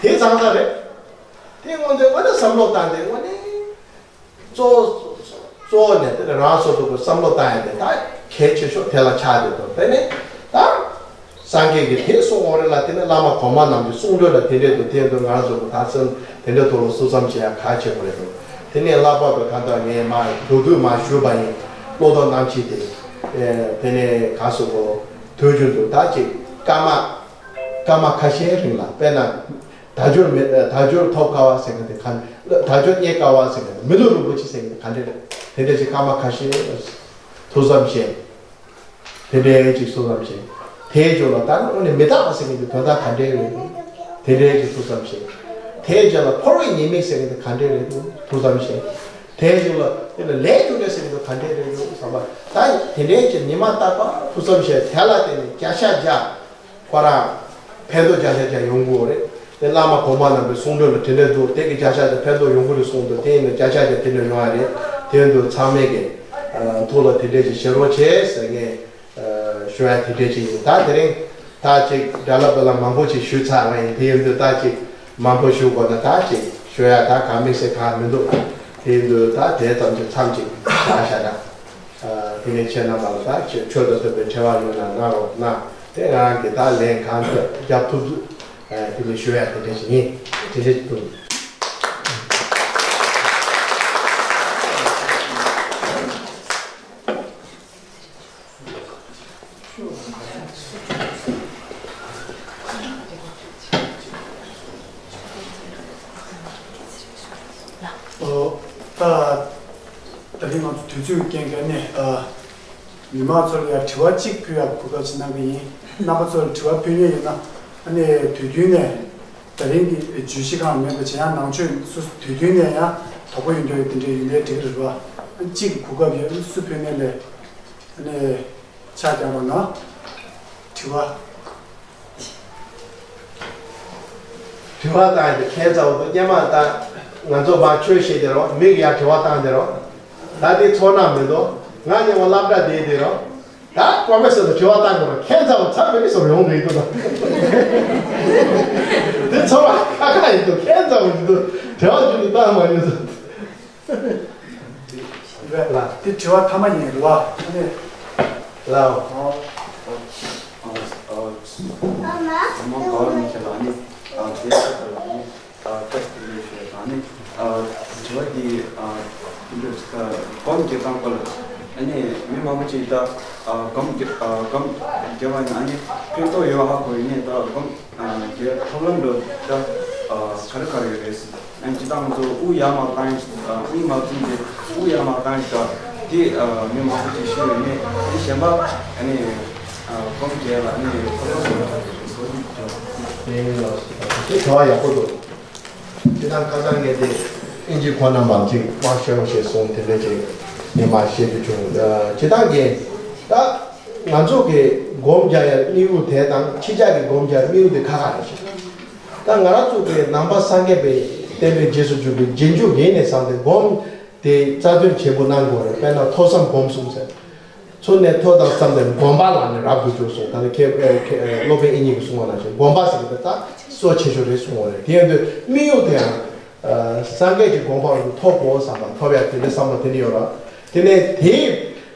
དེ་ཚང་ས་རེད། དེ་དངོས་འདི་དངོས་གནས་བསམ་བློ་བཏང་སྟེ་དངོས་གནས་གཙོ་བོ་གཙོ་བོ་ནས་དེ་ནས་རང་སོ་སོ་གི་བསམ་བློ་བཏང་ཡ་དེ་ད་གལ་ཆེ་ཤོས་དེ་ལ་ཆགས་བསྡད་དོ། དེ་ནས་ད་ སངས་རྒྱས་ཀྱིས་དེ་གསུངས་ཡོད་རེད་ལ། དེ་ནས་བླ་མ་གོང་མ་རྣམས་ཀྱི་གསུང་སྒྲོས་ལ་དེ་འདྲས་འདུག་དེ་འདུག་ང་རང་ཚོ་གི་ད་སེམས་དེ་འདྲས་ཐོག་ལ་གསུང་བསམ་བྱེད་ཡ་གལ་ཆེན་པོ་རེད་འདུག་དེ་ནས་ལྷག་པར་དུ་ད་ལྟ་ངས་མ་མདོར་བསྡུས་མ་ཞུས་པ་ཡིན། བློ་ལྡོག་རྣམ་བཞི་དེ། ཨེ། དེ་ནས་ག་སོགས་པོ་དུས་རྒྱུན་དུ་ད་ཅིག་སྐར་མ་སྐར་མ་ཁ་ཤས་རིང་ལ། དཔེར་ན། དལ་འབྱོར་མེད། དལ་འབྱོར་ཐོབ་དཀའ་བ་ཟེར་མཁན་དེ་ག། དལ་འབྱོར་རྙེད་དཀའ་བ་ཟེར་མཁན་དེ། མི་ལུས་རིན་པོ་ཆེ་ཟེར་མཁན་དེ་ག་འདྲས་རེད། དེ་འདྲས་ཅིག་སྐར་མ་ཁ་ཤས་ཐུགས་བསམ་བཞེས། དེ་འདྲའི་ཅིག་གསུང་བསམ་བྱས། དེའི་རྗེས་ལ་ད་ནི་དངོས་གནས་མི་རྟག་པ་ཟེར་མཁན་གྱི་དོན་དག་ག་འདྲའི་རེད། དེ་འདྲའི་ཅིག་ཐུགས་བསམ་བྱས། དེའི་རྗེས་ལ་འཁོར་བའི་ཉེས་དམིགས་ཟེར་མཁན་དེ་ག་འདྲའི་རེད། ཐུགས་བསམ་བྱས། དེའི་རྗེས་ལ་དེ་ལ་ལས་རྒྱུ་འབྲས་ཟེར་མཁན་དེ་ག་འདྲའི་རེད་བསམ་པ། ད་དེ་འདྲའི་ཅིག་ཉི་མ་རྟག་པར་ཐུགས་བསམ་བྱས། དེ་ལ་བརྟེན་ནས་བརྒྱ་ཆ་བརྒྱ། ཁོ་རང་ཕན་ཐོགས་བརྒྱ་ཆ་བརྒྱ་ཡོང་གི་ཡོད་རེད། དེ་བླ་མ་གོང་མ་རྣམ་པའི་གསུང་སྒྲོས་ལ་དེ་འདྲས་འདུག་དེ་གི་བརྒྱ་ཆ་བརྒྱ་ཕན་ཐོགས་ཡོང་གི་རེད་གསུངས་འདུག་དེ་ཡིན་ན་བརྒྱ་ཆ་བརྒྱ་དེ་འདྲས་ཡོང་བ་རེད། དེ་འདུག་ཚང་མས་ཀྱི་ཐུགས་ལ་དེ་འདྲས་ཅིག་བཞེས་རོགས་བྱེད་ཟེར། ངས་ཞུ་ཡ་དེ་འདྲས་ཅིག་ཡིན། ད་དེ་རིང་ད་ཅིག་དགྲ་ལ་དཔོན་ལ་མང་པོ་ཅིག་ཞུས་ཚར་བ་ཡིན། དེ་ཡིན་དུས་ད་ཅིག་མང་པོ་ཞུ་དགོས་ན་ད་ཅིག་ཞུ་ཡ་ད་གང་མིན་ཟེར་གང་མི་འདུག་དེ་ཡིན་དུས་ད་དེ་ཙམ་ཅིག་མཚམས་ཅིག་བཞག་བཞག་ན། དེ་ནས་ཁྱེད་རྣམ་པ་ལ་ད་ཆོས་དང་ལྡན་པའི་འཕྲད་པ་ཡོང་ན་གནང་རོགས་གནང་། དེ་ང་རང་གིས་ད་ལན་གང་ཐུབ་རྒྱབ་ཐུབ་ཚུལ་དེ་ནས་ཞུ་ཡ་དེ་འདྲ་ཞིག་ཡིན། དེ་འདྲ་ཞིག་འདུག་ཨོ། ད་ད་རིང་ང་ཚོ་དུས་ཚོད་ཀྱི་རྐྱེན་གྱིས་ནི། ཨ། མི་མང་ཚོ་ལ་ཡང་དྲི་བ་གཅིག་ཕུལ་ཡག་གོ་སྐབས་ཤིག་གནང་གི་ཡིན། རྣམ་པ་ཚོ་ལ་དྲི་བ་ཕུལ་མཁན་ཡོད་ན། ཨ་ནི་དུས་རྒྱུན་ནས་ད་རིང་གི་བརྗོད་གཞི་སྒང་མེད་པ་བྱས། ཡང་ནང་ཆོས་སུ་དུས་རྒྱུན་ནས་ཡང་དོགས་པ་ཡོད་མཁན་ཡོད། དེ་འདྲའི་ཡོད་ན་འགྲིག་གི་རེད་པ། ཨ། གཅིག་གོ་སྐབས་ཡོད། སུ་ཕུལ་མཁན་ལས། ཨ་ནི་ཕྱག་རྒྱག་རོགས་གནང་། དྲི་བ། དྲི་བ་བཏང་ཡོད་དེ་ཁྱད་མཚར་པོ་འདུག་སྔོན་མ་ད་ང་ཚོ་མར་ཆོས་བཤད་བསྡད་རོགས། མི་གིས་ཡར་དྲི་བ་བཏང་བསྡད་རོགས། ད་དེ་ཚོར་སྣང་མི་འདུག་ང་སྔོན་མ་སློབ་གྲྭ་བསྡད་བསྡད་རོགས། ད་པོ་རོ་ཕེ་སར་ལ་དྲི་བ་བཏང་དགོས་རོགས། ཁྱད་མཚར་པོ་ཚར་མེད་མི་སོར་ཡོང་གི་འདུག་ད་དེ་ཚོར་བ་ཁག་ཁག་ཡིན་འདུག་ཁྱད་མཚར་པོ་ཡིན་འདུག་དྲི་བ་རྒྱུན་དུ་བཏང་མ་མྱོང་ཚོ། ལ། དེ་དྲི་བ་མཐའ་མ་ཡིན་རེད་བ། ཨ་ནི། ལའོ། ཨོ། ཨོ། ཨོ། ཨོ། ཨ་མ་ག་བ་མི་ཁྱེར་ལ་ནི། ཨ། དེ་ལ་ནི། ཨ། ཏོག་ཙམ་ལས་ཤེས་ལ་ནི། ཨ། དྲི་བ་འདི། ཨ། འདི་འདྲ་ཅིག་ད་སྒོམ་གྱི་སྟངས་སྐོར་ལ། ཨ་ནི་མི་མང་པོ་ཅིག་ད། ཨ། སྒོམ་གྱི། ཨ། སྒོམ་རྒྱབ་པ་ཡིན་ན་ཨ་ནི་ཕན་ཐོགས་ཡོད་ཧ་གོ་ཡིན་ནི། ད་སྒོམ། ཨ། རྒྱབ་ཐབས་ལམ་འགྲོ་ད། ཨ། ག་རེ་ག་རེ་ཡོད་རེད་ཟེར། ཨ་ནི་སྤྱིར་བཏང་ང་ཚོ་དབུགས་ཡར་མར་བཏང་ཡིན། ཨ། དབུགས་མར་བཏང་དེ་དབུགས་ཡར་མར་བཏང་ཡིན་ད། དེ། ཨ། མི་མང་པོ་ཅིག་ཤེས་ཡོད་ནི། དེ་གཞན་པ་ཨ་ནི། ཨ། སྒོམ་རྒྱབ་ལ་ཨ་ནི་ཐབས་ལམ་འགྲོ་ད་དེ་བཟོ་རྒྱུ་བྱ། དེ་ཡིན་ལ་དེ་དྲི་བ་ཡག་པོ་འདུག་སྤྱིར་བཏང་ཁ་སང་ངས་དེ་ཨིན་ཇི་ཁོ་རྣམ་པ་ཅིག་མར་ཤོད་རོགས་ཞེས་གསུངས། དེ་འདྲ་ཅིག་ངས་མར་བཤད་རྒྱུ་བྱུང་། ཨ། སྤྱིར་བཏང་གི་ད་ང་ཚོ་གི་སྒོམ་རྒྱག་ཡ་དམིགས་ཡུལ་དེ་དང་ཕྱི་རྒྱལ་གྱི་སྒོམ་རྒྱག་དམིགས་ཡུལ་དེ་ཁ་ཁ་རེད་ཤག་ད་ང་རང་ཚོ་གི་ནང་པ་སངས་རྒྱས་པའི་བསྟན་པའི་རྗེས་སུ་འཇུག་པའི་རྗེས་འཇུག་ཡིན་ནས་བསམ་སྟེ་སྒོམ་དེ་རྩ་དོན་བྱེད་པོ་གནང་དགོས་རེད། དཔེར་ན་ཐོས་བསམ་སྒོམ་གསུམ་ཟེར། ཚུར་ནས་ཐོས་དང་བསམ་དེ་སྒོམ་པ་ལ་ནི་རབ་ཏུ་འཇུག་གསུངས། ད་ནི་ཁྱེད། ཨ། ཁྱེད། ཨ། སློབ་དཔོན་དབྱིག་གཉེན་གྱིས་གསུངས་པ་ནང་བཞིན་སྒོམ་པ་ཟེར་གྱི་དེ་ད་གཙོ་ཆེ་ཤོས་རེད་གསུངས་པ་རེད། དེ་ཡིན་དུས་དམིགས་ཡུལ་དེ་ཡང་། ཨ། སངས་རྒྱས་ཀྱི་གོ་འཕང་རུ་ཐོབ་དགོས་བསམ་པ། ཐོབ་ཡ་དེ་འདྲའི་བསམ་བློ་དེ་འདྲ་ཡོད་ར། དེ་ནས་དེ་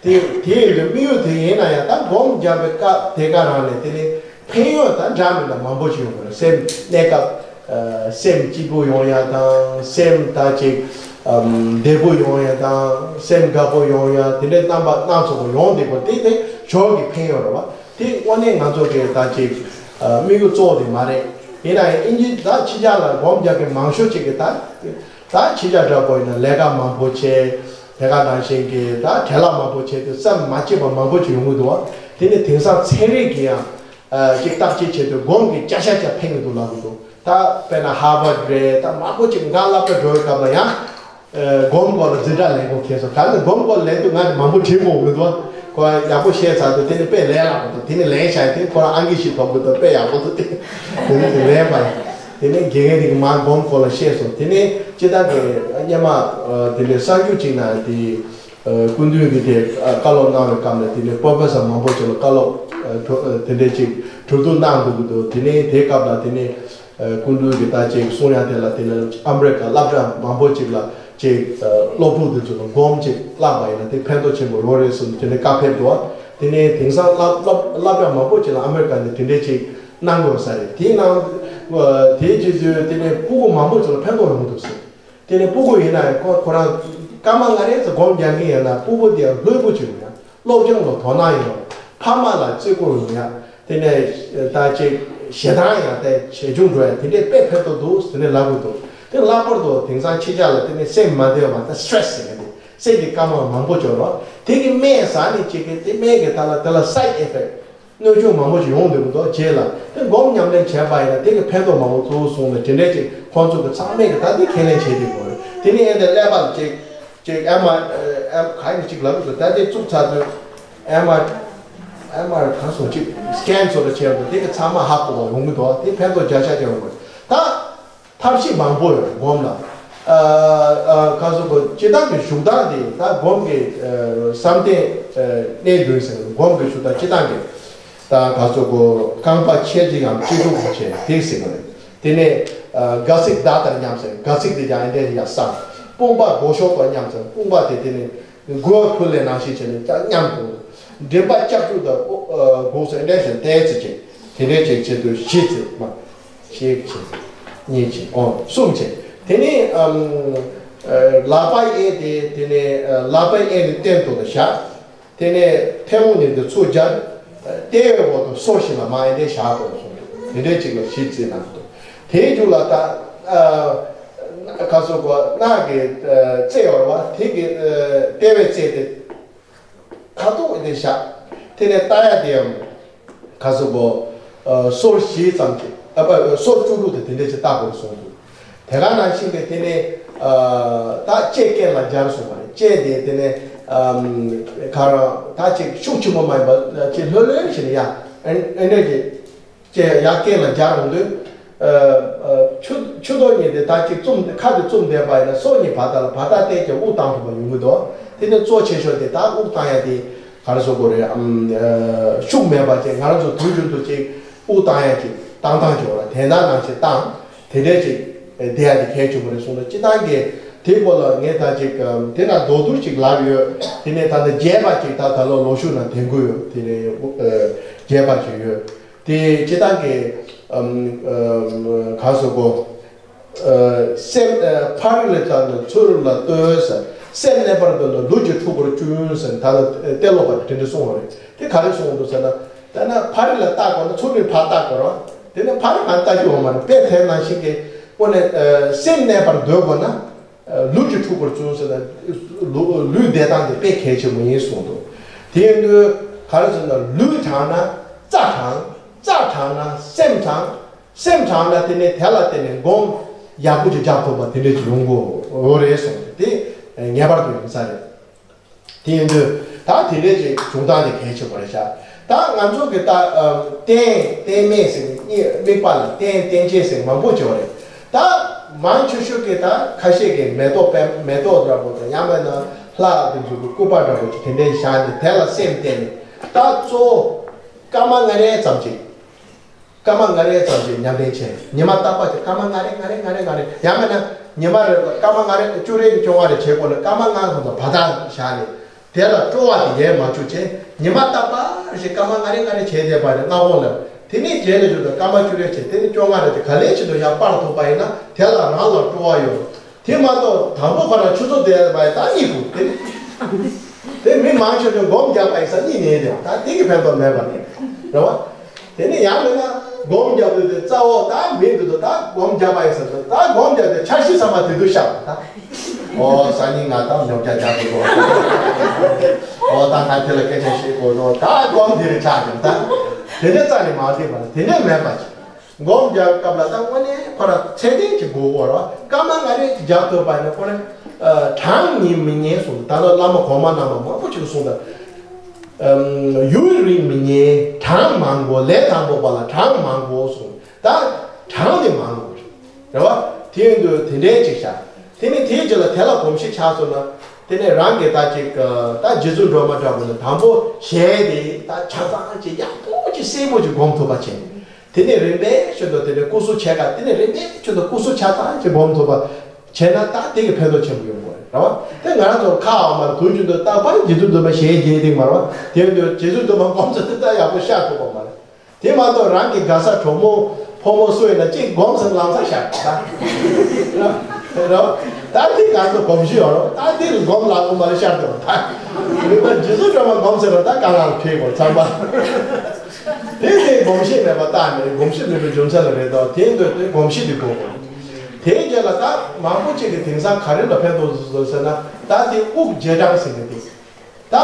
དེ་དེ་ཡིན་དུས་དམིགས་ཡུལ་དེ་ཡིན་ན་ཡང་ད་སྒོམ་རྒྱག་པའི་སྐབས་དེ་ག་རང་ནས་དེ་ནས་ཕན་ཡོན་ད་འདྲ་མི་འདྲ་མང་པོ་ཞིག་ཡོང་གི་རེད། སེམས་གནས་སྐབས། ཨ། སེམས་སྐྱིད་པོ་ཡོང་ཡ་དང་། སེམས་ད་ཅིག་ཨམ། བདེ་པོ་ཡོང་ཡ་དང་། སེམས་དགའ་པོ་ཡོང་ཡ། དེ་འདྲའི་རྣམ་པ་སྣ་ཚོགས་པ་ཡོང་བསྡད་པ་དེ་དེ་ཞོར་གྱི་ཕན་ཡོན་རེད་བ། དེ་དངོས་གནས་ང་ཚོ་གི་ད་ཅིག་ཨ། དམིགས་ཡུལ་གཙོ་བོ་དེ་མ་རེད། ཡིན་ན་ཡང་ཨིན་ཇི་ད་ཕྱི་རྒྱལ་ལ་སྒོམ་རྒྱག་མཁན་མང་ཤོས་ཅིག་གིས་ད་ད་ཕྱི་རྒྱལ་འདྲ་པོ་ཡིན་ན་ལས་ཀ་མང་པོ་བྱས། དེ་ག་ནང་བཞིན་གྱི་ད་བྲེལ་བ་མང་པོ་བྱས་ཏེ་བསམ་མ་བྱས་པ་མང་པོ་ཅིག་ཡོང་གི་འདུག་བ། དེ་ནི་དེང་སང་ཚན་རིག་གིས་ཡང་། ཨ། ཅིག་བརྟག་དཔྱད་བྱས་ཏེ་སྒོམ་གྱིས་བརྒྱ་ཆ་བརྒྱ་ཕན་གྱི་འདུག་ལབ་ཀྱི་འདུག་ད་དཔེར་ན་ཧར་ཝརཌ་རེད། ད་མང་པོ་ཅིག་ང་སློབ་གྲྭ་འགྲོ་བའི་སྐབས་ལ་ཡང་། ཨ། སྒོམ་སྐོར་ལ་འཛིན་གྲྭ་ལེན་དགོས་ཁེལ་སོང་། ག་ནི་སྒོམ་སྐོར་ལེན་དུས་ང་ནི་མང་པོ་དྲན་དགོས་མི་འདུག་ཁོ་ཡག་པོ་བཤད་ཚར་དུས་དེ་ནི་དཔེ་ལས་སླ་པོ་འདུག་དེ་ནི་ལེན་བྱ་ཡི་དེ་ཁོ་རང་ཨང་ཀི་བཞི་ཐོབ་གི་འདུག་དཔེ་ཡག་པོ་འདུག་དེ་དེ་ནི་དེ་ལེན་པ་ཡིན། དེ་ནི་དགེ་རྒན་དེ་གིས་མར་སྒོམ་སྐོར་ལ་བཤད་སོང་། དེ་ནི་སྤྱིར་བཏང་གི་སྔོན་མ། ཨ། དེ་འདྲའི་གསར་འགྱུར་ཅིག་ནང་དེ། ཨ། སྐུ་མདུན་གྱིས་དེ། ཨ། བཀའ་སློབ་གནང་བའི་སྐབས་ལ་དེ་ནས་པོ་རོ་ཕེ་སར་མང་པོ་ཅིག་ལ་བཀའ་སློབ། ཨ། གྲོ། ཨ། དེ་འདྲས་ཅིག་གྲོས་བསྡུར་གནང་འདུག་གི་འདུག་དེ་ནས་དེའི་སྐབས་ལ་དེ་ནས། ཨ། སྐུ་མདུན་གྱིས་ད་ཅིག་གསུང་ཡ་དེ་ལ་དེ་ནས་ཨ་མི་རི་ཀ་སློབ་གྲྭ་མང་པོ་ཅིག་ལ་ཅིག་ཨ། སློབ་ཕྲུག་དེ་ཚོ་ལ་སྒོམ་ཅིག་བསླབས་པ་ཡིན་ན་དེ་ཕན་ཐོགས་ཆེན་པོ་ཡོད་རེད་གསུངས། དེ་ནས་བཀའ་ཕེབས་འདུག་དེ་ནས་དེང་སང་སློབ་སློབ་སློབ་གྲྭ་མང་པོ་ཅིག་ལ་ཨ་མེ་རི་ཀ་ནས་དེ་འདྲས་ཅིག་གནང་དགོས་ས་རེད། དེ་གནང་དེའི་རྗེས་སུ་དེ་ནས་སྤུ་གུ་མང་པོ་ཅིག་ལ་ཕན་ཐོགས་ཡོང་གི་འདུག་ཟེར། དེ་ནས་སྤུ་གུ་ཡིན་ན་ཁོ་ཁོ་རང་སྐར་མ་ལྔ་རེ་ཙམ་སྒོམ་རྒྱག་མཁན་ཡིན་ན་སྤུ་གུ་དེ་ལྷོད་པོ་ཅིག་ཡོང་ཡ། སློབ་སྦྱོང་ལ་དོ་སྣང་ཡོང་ཡ། ཕ་མ་ལ་བརྩི་བཀུར་ཡོང་ཡ། དེ་ནས་ད་ཅིག་ཞེ་སྡང་ཡང་དེ་ཇེ་ཆུང་འགྲོ་ཡ་དེ་འདྲས་དཔེ་ཕན་ཐོགས་འདུག་ཟེར་ནས་ལབ་དགོས་འདུག་དེ་ལྷག་པར་དུ་དེང་སང་ཕྱི་རྒྱལ་ལ་དེ་ནས་སེམས་མ་བདེ་བ་ད་སི་ཊེ་རེ་སི་ཟེར་མཁན་དེ། སེམས་ཀྱི་སྐར་མ་མང་པོ་འབྱོར་རོ། དེ་གི་སྨན་ཟ་ནས་ཅིག་གི་དེ་སྨན་གྱི་ད་ལ་དེ་ལ་སའི་ཌི་ཨེ་ཕེག་ཊི་གནོད་སྐྱོན་མང་པོ་ཞིག་ཡོང་འདུག་མདོག་རྗེས་ལ་དེ་སྒོམ་ཉམས་ལེན་བྱས་པ་ཡིན་ན་དེ་གི་ཕན་ཐོགས་མང་པོ་ཚུགས་གསུངས་ནས་དེ་འདྲས་ཅིག་ཁོང་ཚོ་གི་ཚང་མས་གི་ད་དེ་ཁས་ལེན་བྱེད་དེ་དགོས་རེད། དེ་ནས་ཨེ་འདི་ཀླད་པ་ལ་ཅིག་ཅིག་ཨེམ་ཨར་ཨེམ་ག་ནས་ཅིག་ལབ་དགོས་ད་དེ་བཙུགས་ཚར་དུས་ཨེམ་ཨར་ཨེམ་ཨར་གང་སོང་ཅིག་སི་ཀེན་བཟོ་འདྲ་བྱས་འདུག་དེ་གི་ཚང་མ་ཧ་གོ་བ་ཡོང་གི་འདུག་དེ་ཕན་ཐོགས་བརྒྱ་ཆ་བརྒྱ་ཡོང་གི་རེད་ད། ཐབས་ཤེས་མང་པོ་ཡོད་སྒོམ་ལ། ཨ་ཨ་ག་སོ་གོ་སྤྱི་བཏང་གི་བཞུགས་སྟངས་དེ་ད་སྒོམ་གྱི་ཨ་བསམ་གཏན་ཨ་གནས་འདུན་ཟེར་སྒོམ་གྱི་བཞུགས་སྟངས་སྤྱི་བཏང་གི་ད་ག་སོ་གོ་རྐང་པ་ཆེ་ཆེ་ཡང་སྤྱི་གྲུང་གི་བྱས་དེ་ཟེར་གི་རེད། དེ་ནས་ཨ་ག་ཚིག་ད་ལྟར་མཉམ་ཟེར་ག་ཚིག་དེ་ཀྱང་ཨེ་འདྲས་ཡ་བསམ། དཔུང་པ་སྒོ་ཤོག་དང་མཉམ་ཟེར་དཔུང་པ་དེ་དེ་ནས། མགོ་ཕུལ་ལས་ནང་བཞིན་བྱས་ནས་ཀྱང་མཉམ་དུ། མགྲིན་པ་ལྕགས་ཀྱུ་དང་དགུག་སེ་འདྲ་ཞིག་བལྟས་ཚེ་ཅིག་དེ་འདྲའི་ཅིག་བྱེད་དུས་བཞི་ཚེ་མ། གཅིག་བྱེད། གཉིས་བྱེད། ཨོ་གསུམ་བྱེད། དེ་ནས་ཨམ། ལག་པ་གཡས་དེ་དེ་ནས་ལག་པ་གཡས་ནས་སྟེང་དུ་ལ་བཞག་དེ་ནས་མཐེ་བོང་གཉིས་དེ་ཚུར་སྦྱར། ལྟེ་བའི་འོག་ཏུ་སོར་བཞི་ལ་མ་ཡིན་ཏེ་བཞག་དགོས་གསུངས་འདུག་དེ་འདྲའི་ཅིག་ལ་བཞི་བརྩིས་གནང་འདུག་དེའི་མཇུག་ལ་ད། ཁ་སོ་གོ་སྣག་གི་རྩེ་ཡོད་རེད་བ། དེ་གི་ལྟེ་བའི་རྩེ་དེ་ཁ་ཐུག་དེ་བཞག་དེ་ནས་ལྟ་ཡ་དེ་ཡང་ཁ་སོ་གོ་སོར་བཞི་ཙམ་གྱི་ཨ་པ་སོར་བཅུ་དྲུག་དེ་དེ་འདྲ་ཅིག་ལྟ་དགོས་གསུངས་འདུག་དེ་ག་ནང་བཞིན་གྱི་དེ་ནས་ད་ལྕེ་སྐེ་ལ་སྦྱར་གསུངས་པ་རེད། ལྕེ་དེ་དེ་ནས་ཁ་རང་ད་ཅིག་ཤུགས་ཆེན་པོ་མ་ཡིན་པ་ཅིག་ལྷོད་ལྷོད་ཞིག་ལ་ཡ་ཨེ་འདྲ་གི་ཅེས་ཡར་སྐེ་ལ་སྦྱར་འོང་དུས། ཆུ་ཆུ་ཐོག་གཉིས་དེ་ད་ཅིག་བཙུམ་ཁ་དེ་བཙུམ་བསྡད་པ་ཡིན་ན་སོ་གཉིས་བར་ཐག་ལ་བར་ཐག་བལྟས་ཀྱང་དབུགས་བཏང་ཐུབ་པ་ཡོང་གི་འདུག་དེ་ནས་གཙོ་ཆེ་ཤོས་དེ་ད་དབུགས་བཏང་ཡ་དེ་ག་རེ་ཟེར་དགོས་རེད་ཨམ། ཤུགས་མེད་པ་ཅིག་ང་རང་ཚོ་དུས་རྒྱུན་དུ་ཅིག་དབུགས་བཏང་ཡ་ཅིག་བཏང་སྟངས་ཅིག་ཡོད་ལ་དེ་ན་ནང་བཞིན་བཏང་དེ་འདྲས་ཅིག་བསྡད་ཡ་དེ་གལ་ཆེན་པོ་རེད་གསུངས་ན་སྤྱི་བཏང་གི་དེ་སྐོར་ལ་ངས་ད་ཅིག་དེ་ན་མདོར་བསྡུས་ཅིག་ལབ་ཡོད། དེ་ནས་ད་ལྟ་རྒྱས་པ་ཅིག་ད་ད་ལོ་ལོ་ཤུགས་ན་དེང་དགོས་ཡོད། དེ་ནས་རྒྱས་པ་ཅིག་ཡོད། དེ་སྤྱི་བཏང་གི་ཨམ་ཨམ་ག་སོ་གོ་ཨ་སེམས་ཨ་ཕ་རི་ལ་བཏང་ནས་ཚུར་ལ་ལྟོས་ཟེར། སེམས་གནས་པར་འདོད་ན་ལུས་ཀྱི་འཁྲུལ་པར་བཅུག་ཟེར་ད་ལྟ་ཨ་གཏེར་སློབ་པ་དེ་འདྲ་གསུངས་པ་རེད། དེ་ག་རེ་གསུངས་འདུག་ཟེར་ན། དེ་ན་ཕ་རི་ལ་བལྟ་དགོས་ན་ཚུར་ནས་ཕར་བལྟ་དགོས་རོགས། དེ་ནས་ཕ་རི་ཕར་བལྟ་རྒྱུ་ཡོད་མ་རེད། དཔེ་དེ་ནང་བཞིན་གྱི་དངོས་གནས་ཨ་སེམས་གནས་པར་འདོད་དགོས་ན། ལུས་ཀྱི་འཁྲུལ་པར་བརྩོན་ཟེར་ན། ལུས་བདེ་ཐང་དེ་དཔེ་གལ་ཆེན་པོ་ཡིན་གསུངས་འདུག་དེ་ཡིན་དུས་ག་རེ་ཟེར་ན་ལུས་དྲང་ན་རྩ་དྲང་། རྩ་དྲང་ན་སེམས་དྲང་། སེམས་དྲང་ན་དེ་ནས་དེ་ལ་བརྟེན་ནས་སྒོམ་ཡག་པོ་ཅིག་རྒྱག་ཐུབ་པ་དེ་འདྲས་ཅིག་ཡོང་གི་ཡོད་རེད་གསུངས་འདུག་དེ་ངེས་པར་དུ་ཡོང་ས་རེད། དེ་ཡིན་དུས་ད་དེ་འདྲས་ཅིག་བྱུང་སྟངས་དེ་གལ་ཆེན་པོ་རེད་ཤག་ད་ང་ཚོ་གི་ད་ཨམ་རྟེན་རྟེན་མེད་ཟེར་ནས་གཉིས་དམིགས་པ་ལ་རྟེན་རྟེན་བྱེད་ཟེར་མང་པོ་བྱེད་པ་རེད། ད་མང་ཆེ་ཤོས་ཀྱི་ད་ཁ་ཤས་ཀྱི་མེ་ཏོག་པད་མེ་ཏོག་འདྲ་པོ་དང་ཡང་མིན་ན་ལྷ་དེ་ཚོ་གི་སྐུ་པར་འདྲ་པོ་ཅིག་དེ་འདྲས་བཞག་ནས་དེ་ལ་སེམས་གཏད་ནས་ད་གཙོ་བོ་སྐར་མ་ལྔ་རེ་ཙམ་ཅིག་སྐར་མ་ལྔ་རེ་ཙམ་ཞིག་ཉམས་ལེན་བྱས། ཉི་མ་རྟག་པར་གྱི་སྐར་མ་ལྔ་རེ་ལྔ་རེ་ལྔ་རེ་ལྔ་རེ། ཡང་མིན་ན་ཉི་མ་རེ་ལ་སྐར་མ་ལྔ་རེ་བཅུ་རེ་བཅོ་ལྔ་རེ་བྱེད་དགོས་ན་སྐར་མ་ལྔ་ཙམ་དུ་བར་ཐག་བཞག་ནས་དེ་ལ་སྤྲོ་བ་དེ་ཡལ་མ་བཅུག་བྱས། ཉི་མ་རྟག་པར་ཞིག་སྐར་མ་ལྔ་རེ་ལྔ་རེ་བྱས་བསྡད་པ་ནས་སྔ་དགོང་ལ་དེ་ནས་རྗེས་ལ་བཞུགས་ཏེ་སྐར་མ་བཅུ་རེ་བྱས། དེ་ནས་བཅོ་ལྔ་རེ་བྱས། ག་ལེ་ཞིག་ཏུ་ཡང་སྤར་ཐུབ་པ་ཡིན་ན་དེ་ལ་རང་ལ་སྤྲོ་བ་ཡོད། དེ་མ་གཏོགས་དང་པོ་ཁོ་རང་ཆུ་ཚོད་དེ་བ་ད་གཉིད་ཁུག་དེ་དེ་མི་མང་ཆེ་ཤོས་སྒོམ་རྒྱག་པ་ཡིན་ས་གཉིད་ཉལ་དེ་ད་དེ་གི་ཕན་ཐོགས་མེད་པ་རེད་རེད་བ། དེ་ནས་ཡང་མིན་ན་སྒོམ་རྒྱབ་དུས་དེ་རྩ་བོ་ད་མི་འདུག་ད་སྒོམ་རྒྱབ་པ་ཡིན་ས་ད་སྒོམ་རྒྱབ་དེ་འཆར་གཞི་ཚང་མ་དེ་དུས་ཤར་ད། ཨོ་སང་ཉིན་ང་ད་ཉོ་རྒྱ་རྒྱག་དགོས་འདུག་ཨོ་ད་ང་དེ་ལ་སྐད་ཆ་བཤད་དགོས་འདུག་ད་སྒོམ་དེ་རེད་ཆགས་ཀྱང་ད་དེ་ནས་རྩ་ནས་མ་བསྡད་པ་དེ་ནས་མེད་པ་ཅིག་སྒོམ་རྒྱག་སྐབས་ལ་ད་དངོས་གནས་ཁོ་ར་ཚད་ལྡན་གྱི་དགོས་མཁོ་ར་སྐར་མ་ལྔ་རེ་རྒྱག་ཐུབ་པ་ཡིན་ན་ཁོ་ར་གྲངས་ཉིད་མི་ཉན་གསུངས། ད་ལྟ་བླ་མ་གོང་མ་རྣམ་པ་མང་པོ་ཅིག་གསུངས་ད། ཡུན་རིང་མི་ཉན་གྲངས་མང་དགོས། ལས་དང་པོ་པ་ལ་གྲངས་མང་དགོས་གསུངས། ད་གྲངས་ནི་མང་དགོས་རེད་བ། དེ་ཡིན་དུས་དེ་འདྲའི་ཅིག་བྱ། དེ་ནི་དེའི་རྗེས་ལ་དེ་ལ་གོམས་གཤིས་ཆགས་སོང་ན་དེ་ནས་རང་གི་ད་ཅིག་ད་རྗེ་བཙུན་སྒྲོལ་མ་འདྲ་པོ་ནི་དང་པོ་ཞལ་དེ་ད་ཆ་ཚང་ཅིག་ཡག་པོ་ཅིག་གསལ་པོ་ཅིག་སྒོམ་ཐུབ་པ་བྱས། དེ་ནས་རིམ་པས་ཤིན་ཏུ་དེ་ནས་སྐུ་གཟུགས་ཆེ་ཁ་དེ་ནས་རིམ་པས་ཤིན་ཏུ་སྐུ་གཟུགས་ཆ་ཚང་ཅིག་སྒོམ་ཐུབ་པ་བྱས་ན་ད་དེ་གི་ཕན་ཐོགས་ཆེན་པོ་ཡོང་གི་རེད། རེད་བ། དེ་ང་རང་ཚོར་ཁག་འོང་མ་རེད། དུས་རྒྱུན་དུ་རྟག་པར་རྗེ་བཙུན་སྒྲོལ་མ་ཞལ་མཇལ་སྟེ་མ་རེད་བ། དེ་ཡོད་དུས་རྗེ་བཙུན་སྒྲོལ་མ་སྒོམ་ཚུལ་དེ་ལྟར་ཡག་པོ་ཤར་ཐུབ་པ་མ་རེད། དེ་མ་གཏོགས་རང་གི་དགའ་ས་གྲོགས་མོ་ཕོ་མོ་སུ་ཡིན་ན་གཅིག་སྒོམ་ཟེར་ལམ་སང་ཤར་ད། རེད་བ། ད་དེ་ང་ཚོ་གོམས་གཤིས་ཡོད་རེད་བ། ད་དེ་སྒོམ་ལ་སྒོམ་མ་རེད་ཤར་དུས་ད། རེད་བ། རྗེ་བཙུན་སྒྲོལ་མ་སྒོམ་ཟེར་བ་ད་ག་ལ་ཕེབས་དགོས་ཚང་མ། དེ་དེ་སྒོམ་གཤིས་མེད་པ་རྟགས་མེད། སྒོམ་གཤིས་མེད་པའི་རྒྱུ་མཚན་ལ་རེད་དོ། དེ་འདོད་དེ་སྒོམ་གཤིས་དེ་དགོས་དགོས། དེའི་རྗེས་ལ་ད་མང་པོ་ཅིག་གིས་དེང་སང་ག་རེ་ལ་ཕན་ཐོགས་སོ་ཟེར་ན། ད་དེ་དབུགས་རྗེས་འབྲང་ཟེར་གྱི་འདུག་ད་ད་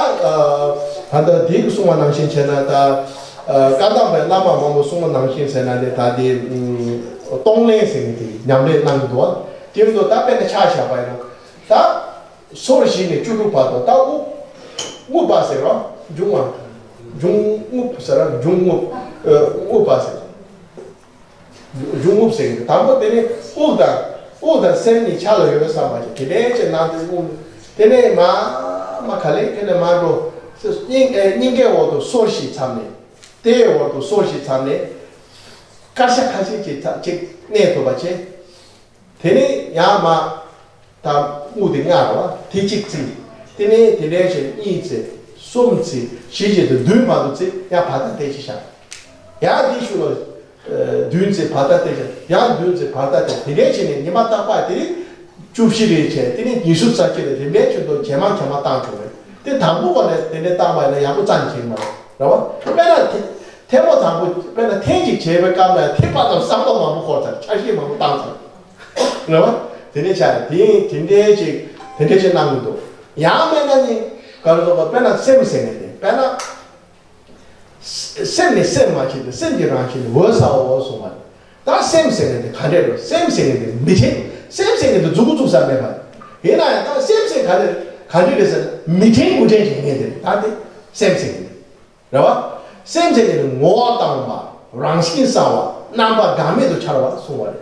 ལྟ་དེའི་གསུང་བ་ནང་བཞིན་བྱས་ན། ད་བཀའ་གདམས་པའི་བླ་མ་མང་པོ་གསུང་བ་ནང་བཞིན་ཟེར་ན། དེ་ད་དེ་གཏོང་ལེན་ཟེར་གྱི་འདུག་ཉམས་ལེན་གནང་གི་འདུག་བ། དེ་འདུག་ད་དཔེར་ན་ཆ་བཞག་པ་ཡིན་ན། ད་སོར་བཞི་ནས་བཅུ་དྲུག་བར་དུ་ད་དབུགས་དབུགས་པ་ཟེར་རོ། འབྱུང་བ། འབྱུང་རྔུབ་ཟེར་རོ། འབྱུང་རྔུབ། ཨ། རྔུབ་པ་ཟེར། འབྱུང་རྔུབ་ཟེར་གྱི་འདུག་དང་པོ་དེ་ནི་དབུགས་དང་། དབུགས་དང་སེམས་གཉིས་ཆ་ལ་ཡོད་བསམ་པ་ཅིག་དེ་འདྲའི་ཅིག་ནང་དུ་རྔུབ། དེ་ནས་མར་མར་ག་ལེ་དེ་ནས་མར་འགྲོ། སྙིང་། ཨེ། སྙིང་གའི་འོག་ཏུ་སོར་བཞི་མཚམས་ནས། ལྟེ་བའི་འོག་ཏུ་སོར་བཞི་མཚམས་ནས། སྐར་ཆ་ཁ་ཤས་ཅིག་ཅིག་གནས་ཐུབ་པ་བྱས། དེ་ནས་ཡར་མར་ད་དབུགས་དེ་ལྔ་རེད་བ། དེ་གཅིག་བརྩི། དེ་ནས་དེ་འདྲའི་བྱས་གཉིས་བརྩི། གསུམ་བརྩི། བཞི་བྱས་ཏེ་བདུན་བར་དུ་བརྩི། ཡང་བར་ཐག་དེ་ཅིག་བཞག་ཡང་དེའི་གཞུག་ལ་བདུན་བརྩི། བར་ཐག་དེ་བཞག་ཡང་བདུན་བརྩི། བར་ཐག་དེ། དེ་འདྲའི་བྱས་ནས་ཉི་མ་རྟག་པར་དེ་ནས་བཅུ་བཞི་རེ་བྱས། དེ་ནས་ཉི་ཤུ་རྩ་གཅིག་ལ་དེ་འདྲའི་ཆེད་དུ་ཇེ་མང་ཇེ་མང་བཏང་བྱུང་བས། དེ་དང་པོ་བ་ལས་དེ་འདྲའི་བཏང་བ་ཡིན་ན་ཡག་པོ་རྩ་ནས་བྱེད་ཀྱི་མ་རེད། རེད་བ། དཔེར་ན་ཐེངས་མ་དང་པོ། དཔེར་ན་ཐེངས་གཅིག་བྱས་པའི་སྐབས་ལ་ཐེངས་པ་དང་བསམ་བློ་མང་པོ་འཁོར་ཚར། འཆར་གཞི་མང་པོ་བཏང་ཚར། རེད་བ། དེ་ནས་ཆགས་རེད། དེ་དེ་འདྲའི་ཅིག་དེ་འདྲའི་ཅིག་གནང་གི་འདུག་ཡང་མིན་ན་ནི་ག་རེ་ཟེར་དགོས། དཔེར་ན་སེམས་ཟེར་ནས་དེ། དཔེར་ན་སེམས་ནི་སེམས་མ་བྱས་ཏེ། སེམས་ཀྱི་རང་བཞིན་ནི་འོད་གསལ་བའོ་གསུངས་པ་རེད། ད་སེམས་ཟེར་ནས་དེ་ག་འདྲས་རེད། སེམས་ཟེར་ནས་དེ་མི་དྲན། སེམས་ཟེར་ནས་དེ་མཛུབ་གུ་བཙུགས་ས་མེད་པ་རེད། ཡིན་ན་ཡང་ད་སེམས་ཟེར་ག་རེ་ག་འདྲས་རེད་ཟེར་ན། མི་དྲན་དགུ་དྲན་བྱེད་མཁན་དེ་རེད། ད་དེ་སེམས་ཟེར་ནས་དེ། རེད་བ། སེམས་ཟེར་ནས་ངོ་བོ་དྭངས་པ། རང་བཞིན་གསལ་བ། རྣམ་པ་འགག་མེད་དུ་འཆར་བ་གསུངས་པ་རེད།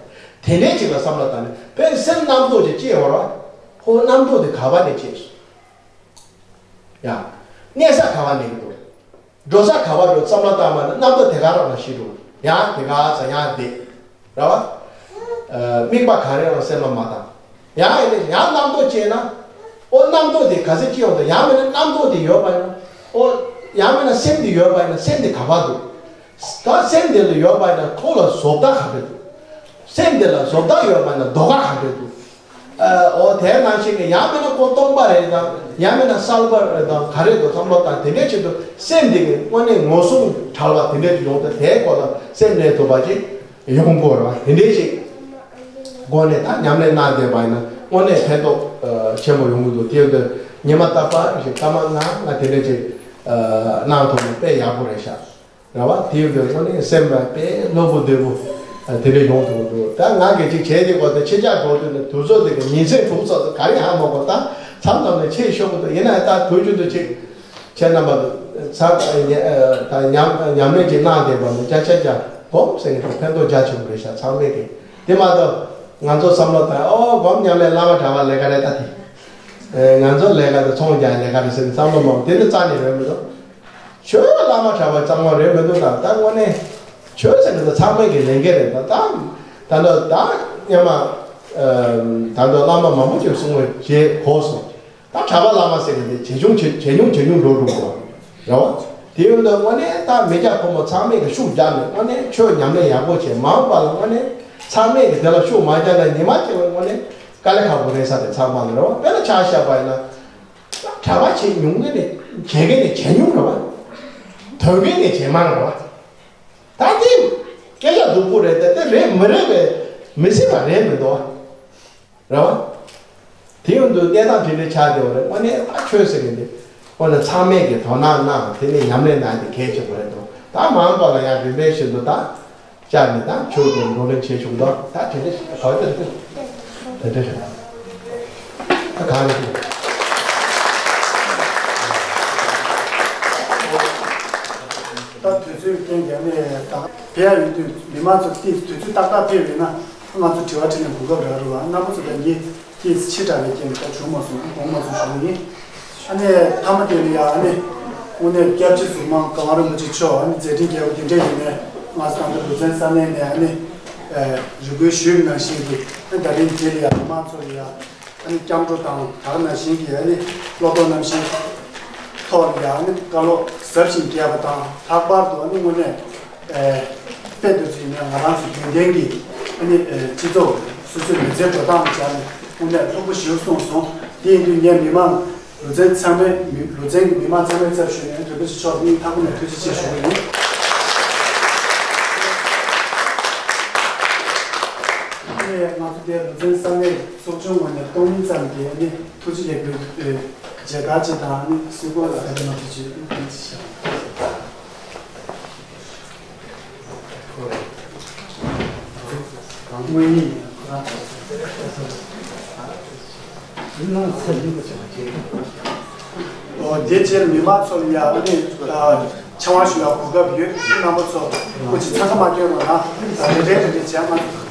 དེ་འདྲའི་ཅིག་ལ་བསམ་བློ་བཏང་ནས། དཔེར་སེམས་རྣམ་རྟོག་ཅིག་སྐྱེས་ཡོད་རེད་བ། ཁོ་རྣམ་རྟོག་དེ་ག་བ་ནས་སྐྱེས་སོང་། ཡ། གནས་ས་ག་བ་ནས་ཡིན་འདུག་འགྲོ་ས་ག་བ་འགྲོ། བསམ་བློ་བཏང་བ་ན་རྣམ་རྟོག་དེ་ག་རང་ལ་ཞིག་འགྲོ། ཡང་དེ་ག་ས་ཡང་བསྡད། རེད་བ། ཨ། དམིགས་པ་ག་རེ་ཡང་སེམས་ལ་མ་བཏང་། ཡང་ཡིན་ན་ཡང་རྣམ་རྟོག་སྐྱེས་ན། ཨོ། རྣམ་རྟོག་དེ་ག་ཚོད་སྐྱེ་ཡོང་དང་། ཡང་མིན་ན་རྣམ་རྟོག་དེ་ཡོད་པ་ཡིན་ན། ཨོ། ཡང་མིན་ན་སེམས་དེ་ཡོད་པ་ཡིན་ན། སེམས་དེ་ག་པར་འདུག་ད་སེམས་དེ་ལ་ཡོད་པ་ཡིན་ན་ཁོ་ལ་བཟོ་ལྟ་ག་འདྲ་འདུག་སེམས་དེ་ལ་བཟོ་ལྟ་ཡོད་པ་ཡིན་ན་ལྡོག་པ་ག་འདྲ་འདུག་ཨ། ཨོ། དེ་ནང་བཞིན་གྱི་ཡང་མིན་ན་ཁོ་སྟོང་པ་རེད་དང་། ཡང་མིན་ན་གསལ་པ་རེད་དང་། ག་རེ་འདུག་བསམ་བློ་བཏང་། དེ་འདྲའི་ཆེད་དུ་སེམས་དེ་གི་དངོས་གནས་ངོ་སྲུང་བྲལ་བ་དེ་འདྲའི་ཡོང་དུས། དེའི་སྐོར་ལ་སེམས་ལས་ཐུབ་པ་ཅིག་ཡོང་དགོས་རེད་བ། དེ་འདྲའི་ཞིག་སྒོ་ནས་ད་ཉམས་ལེན་གནང་བསྡད་པ་ཡིན་ན་དངོས་གནས་ཕན་ཐོགས་ཆེན་པོ་ཡོང་གི་འདུག་དེ་ཡོད་དུས་ཉི་མ་རྟག་པར་ཞིག་སྐར་མ་ལྔ་ལྔ་དེ་འདྲ་ཅིག་གནང་ཐུབ་ན་དཔེ་ཡག་པོ་རེད་ཤག་རེད་བ། དེ་ཡོད་དུས་དངོས་གནས་སེམས་ལ་དཔེ་ལྷོད་པོ་བདེ་པོ་དེ་འདྲ་ཡོང་ཐུབ་ཀྱི་འདུག་ད་ང་གིས་ཅིག་བྱས་དེ་གོ། ད་ཕྱི་རྒྱལ་འགྲོ་དུས་ནས་དུས་ཚོད་དེ་གི་ཉིན་མཚན་དྲུག་ཙམ་དུ་ག་རེ་ཧ་མ་གོ། ད་མཚམས་མཚམས་ནས་ཆེས་ཤོག་གི་འདུག་ཡིན་ན་ད་དུས་རྒྱུན་དུ་ཅིག་ཁྱེད་རྣམ་པ་ཚང་ད་ཉམས་ཉམས་ལེན་ཅིག་གནང་བསྡད་པ་ནི་བརྒྱ་ཆ་བརྒྱ་སྒོམ་ཟེར་མཁན་དེ་ཕན་ཐོགས་རྒྱ་ཆེན་པོ་རེད་ཤག་ཚང་མས་ཀྱི། དེ་མ་གཏོགས་ང་ཚོ་བསམ་བློ་བཏང་། ཨོ། སྒོམ་ཉམས་ལེན་བླ་མ་གྲྭ་པ་ལས་ཀ་རེད་ད་དེ། ཨེ། ང་ཚོ་ལས་ཀ་དེ་ཚོང་རྒྱག་ལས་ཀ་རེད་ཟེར་ནས་བསམ་བློ་མང་པོ་དེ་ནི་རྩ་ནས་ཡོད་མི་འདུག་ཆོས་བླ་མ་གྲྭ་པ་གཙང་མ་རེད་མི་འདུག་ད་ད་དངོས་གནས་ཆོས་ཟེར་མཁན་དེ་ཚང་མས་ཀྱི་ལས་འགན་རེད། ད་ད་ད་ད་སྔོན་མ་ད་ད་བླ་མ་མང་པོ་ཅིག་གསུང་བའི་རྗེས་གོ་སོང་། ད་གྲྭ་པ་བླ་མ་ཟེར་མཁན་དེ་ཇེ་ཆུང་ཇེ་ཇེ་ཉུང་ཇེ་ཉུང་འགྲོ་འགྲོ་འགྲོ་རེད་བ། དེ་ཡོད་དུས་དངོས་གནས་ད་མི་སྐྱ་ཕོ་མོ་ཚང་མས་ཀྱི་ཤུགས་རྒྱབ་ནས་དངོས་གནས་ཆོས་ཉམས་ལེན་ཡག་པོ་བྱས། མ་འོངས་པ་ལ་དངོས་གནས་ཚང་མས་ཀྱི་དེ་ལ་ཤུགས་མ་རྒྱབ་ན་ཉི་མ་གཅིག་ལ་དངོས་གནས་དཀའ་ལས་ཁག་པོ་རེད་ས་དེ་ཚང་མ་ལ་རེད་བ། དཔེར་ན་ཆ་བཞག་པ་ཡིན་ན། གྲྭ་པ་བྱེད་ཉུང་མཁན་ནས་བྱེད་མཁན་ནས་ཇེ་ཉུང་རེད་བ། དོན་མཁན་ནས་ཇེ་མང་རེད་བ། ད་དེ་སྐད་ཆ་སྡུག་པོ་རེད་དེ། དེ་རེད་མི་རེད་པས་མི་སྲིད་པ་རེད་མི་འདུག་བ། རེད་བ། དེ་ཡོང་དུས་གནས་སྟངས་དེ་འདྲ་ཆགས་བསྡད་པ་རེད། དངོས་གནས་ད་ཆོས་ཟེར་མཁན་དེ་དངོས་གནས་ཚང་མས་ཀྱི་དོ་སྣང་གནང་། དེ་ནས་ཉམས་ལེན་གནང་དེ་གལ་ཆེན་པོ་རེད་འདུག་ད་མ་འོངས་པ་ལ་ཡང་རིམ་པས་བཞིན་དུ་ད་བཅར་ནས་ད་ཆོས་དེ་བགྲོ་གླེང་བྱེད་ཆོག་འདུག་ད་དེ་འདྲ་ག་བ་དེ་རེད། དེ་འདྲ་རེད། ད་ག་རེ་རེད། ད་དུས་ཚོད་རྐྱེན་གྱིས་ནས་ད་ཕེབས་ཡ་ཡོད་དུས་མི་མང་ཚོ་ཏིས་དུས་ཚོད་ཏག་ཏག་ཕེབས་ཡོད་ན་ང་ཚོ་དྲི་བ་དྲིས་ལན་གོ་སྐབས་རག་རེད་བ། རྣམ་པ་ཚོ་ད་ངས་ཏིས་ཕྱི་དྲགས་པའི་རྐྱེན་ད་བྱུང་མ་སོང་། དགོངས་མ་ཚོམས་ཞུ་གི་ཡིན། ཨ་ནི་མཐའ་མ་དེ་ལ་ཡ་ཨ་ནི་དངོས་གནས་སྐྱབས་རྗེ་ཟུར་དམངས་ཀ་ཝང་རིན་པོ་ཆེ་མཆོག་ཨ་ནི་མཛད་འཕྲིན་རྒྱས་པ་དེ་འདྲ་ཡིན་ནས་ང་ཚོ་ད་ལྟ་ལུ་ཙན་ས་གནས་ནས་ཨ་ནི་རེ་སྐུལ་ཞུས་པ་ནང་བཞིན་གྱི་ཨ་ནི་ད་རིང་དེ་ལ་ཡ་མི་མང་ཚོ་ལ་ཡ། ཨ་ནི་སྐྱབས་འགྲོ་དང་དེ་ནང་བཞིན་གྱི་ཨ་ནི་བློ་སྟོབས་རྣམ་བཞིའི་ཐོག་ལ་ཡང་ཨ་ནི་བཀའ་སློབ་ཟབ་ཞིང་རྒྱས་པ་དང་། ལྷག་པར་དུ་ཨ་ནི་དངོས་གནས་ཨེ་དཔེ་དེ་ཚོ་ཡིན་ན་ང་རང་ཚོ་དགེ་ལྡན་གྱི་ཨ་ནི་ཨེ་སྤྱི་ཚོགས་སོ་སོའི་མི་ཚེ་འགྲོ་སྟངས་སྦྱར་ནས་དངོས་གནས་ལྷུག་པོ་ཞེ་པོ་གསུངས་སོང་། དེ་ཡིན་དུས་ངས་མི་མང་ལུ་ཚན་ཚང་མའི་མི་ལུ་ཚན་གྱི་མི་མང་ཚང་མའི་ཚབ་ཞུས་ནས་རིན་པོ་ཆེ་མཆོག་སྙིང་ཐག་པ་ནས་ཐུགས་རྗེ་ཆེ་ཞུ་གི་ཡིན། ཨ་ནི་ང་ཚོ་འདིར་ལུ་ཚན་ས་གནས་ཚོགས་ཆུང་ངོས་ནས་སྟོང་ཉིད་ཙམ་གྱི་ཨ་ནི་ཐུགས་རྗེ་ཆེ་ཞུ་རྒྱུ་མཇལ་དར་ཅིག་དང་ཨ་ནི་གསོལ་ཁ་ལ་ཁ་ཏ་མ་ཐུགས་རྗེ་ཆེ་ཞུ། ཨོ་དེ་རྗེས་མི་མང་ཚོ་ལ་ཡང་ཨ་ནི་ཕྱག་དབང་ཞུ་ཡག་གོ་སྐབས་ཡོད། རྣམ་པ་ཚོ་སྐུ་མཁྱེན་འཚང་ཁ་མ་སྐྱོན་རོགས་གནང་། རེ་རེ་རེ་རེ་བྱས་ང་ཚོ།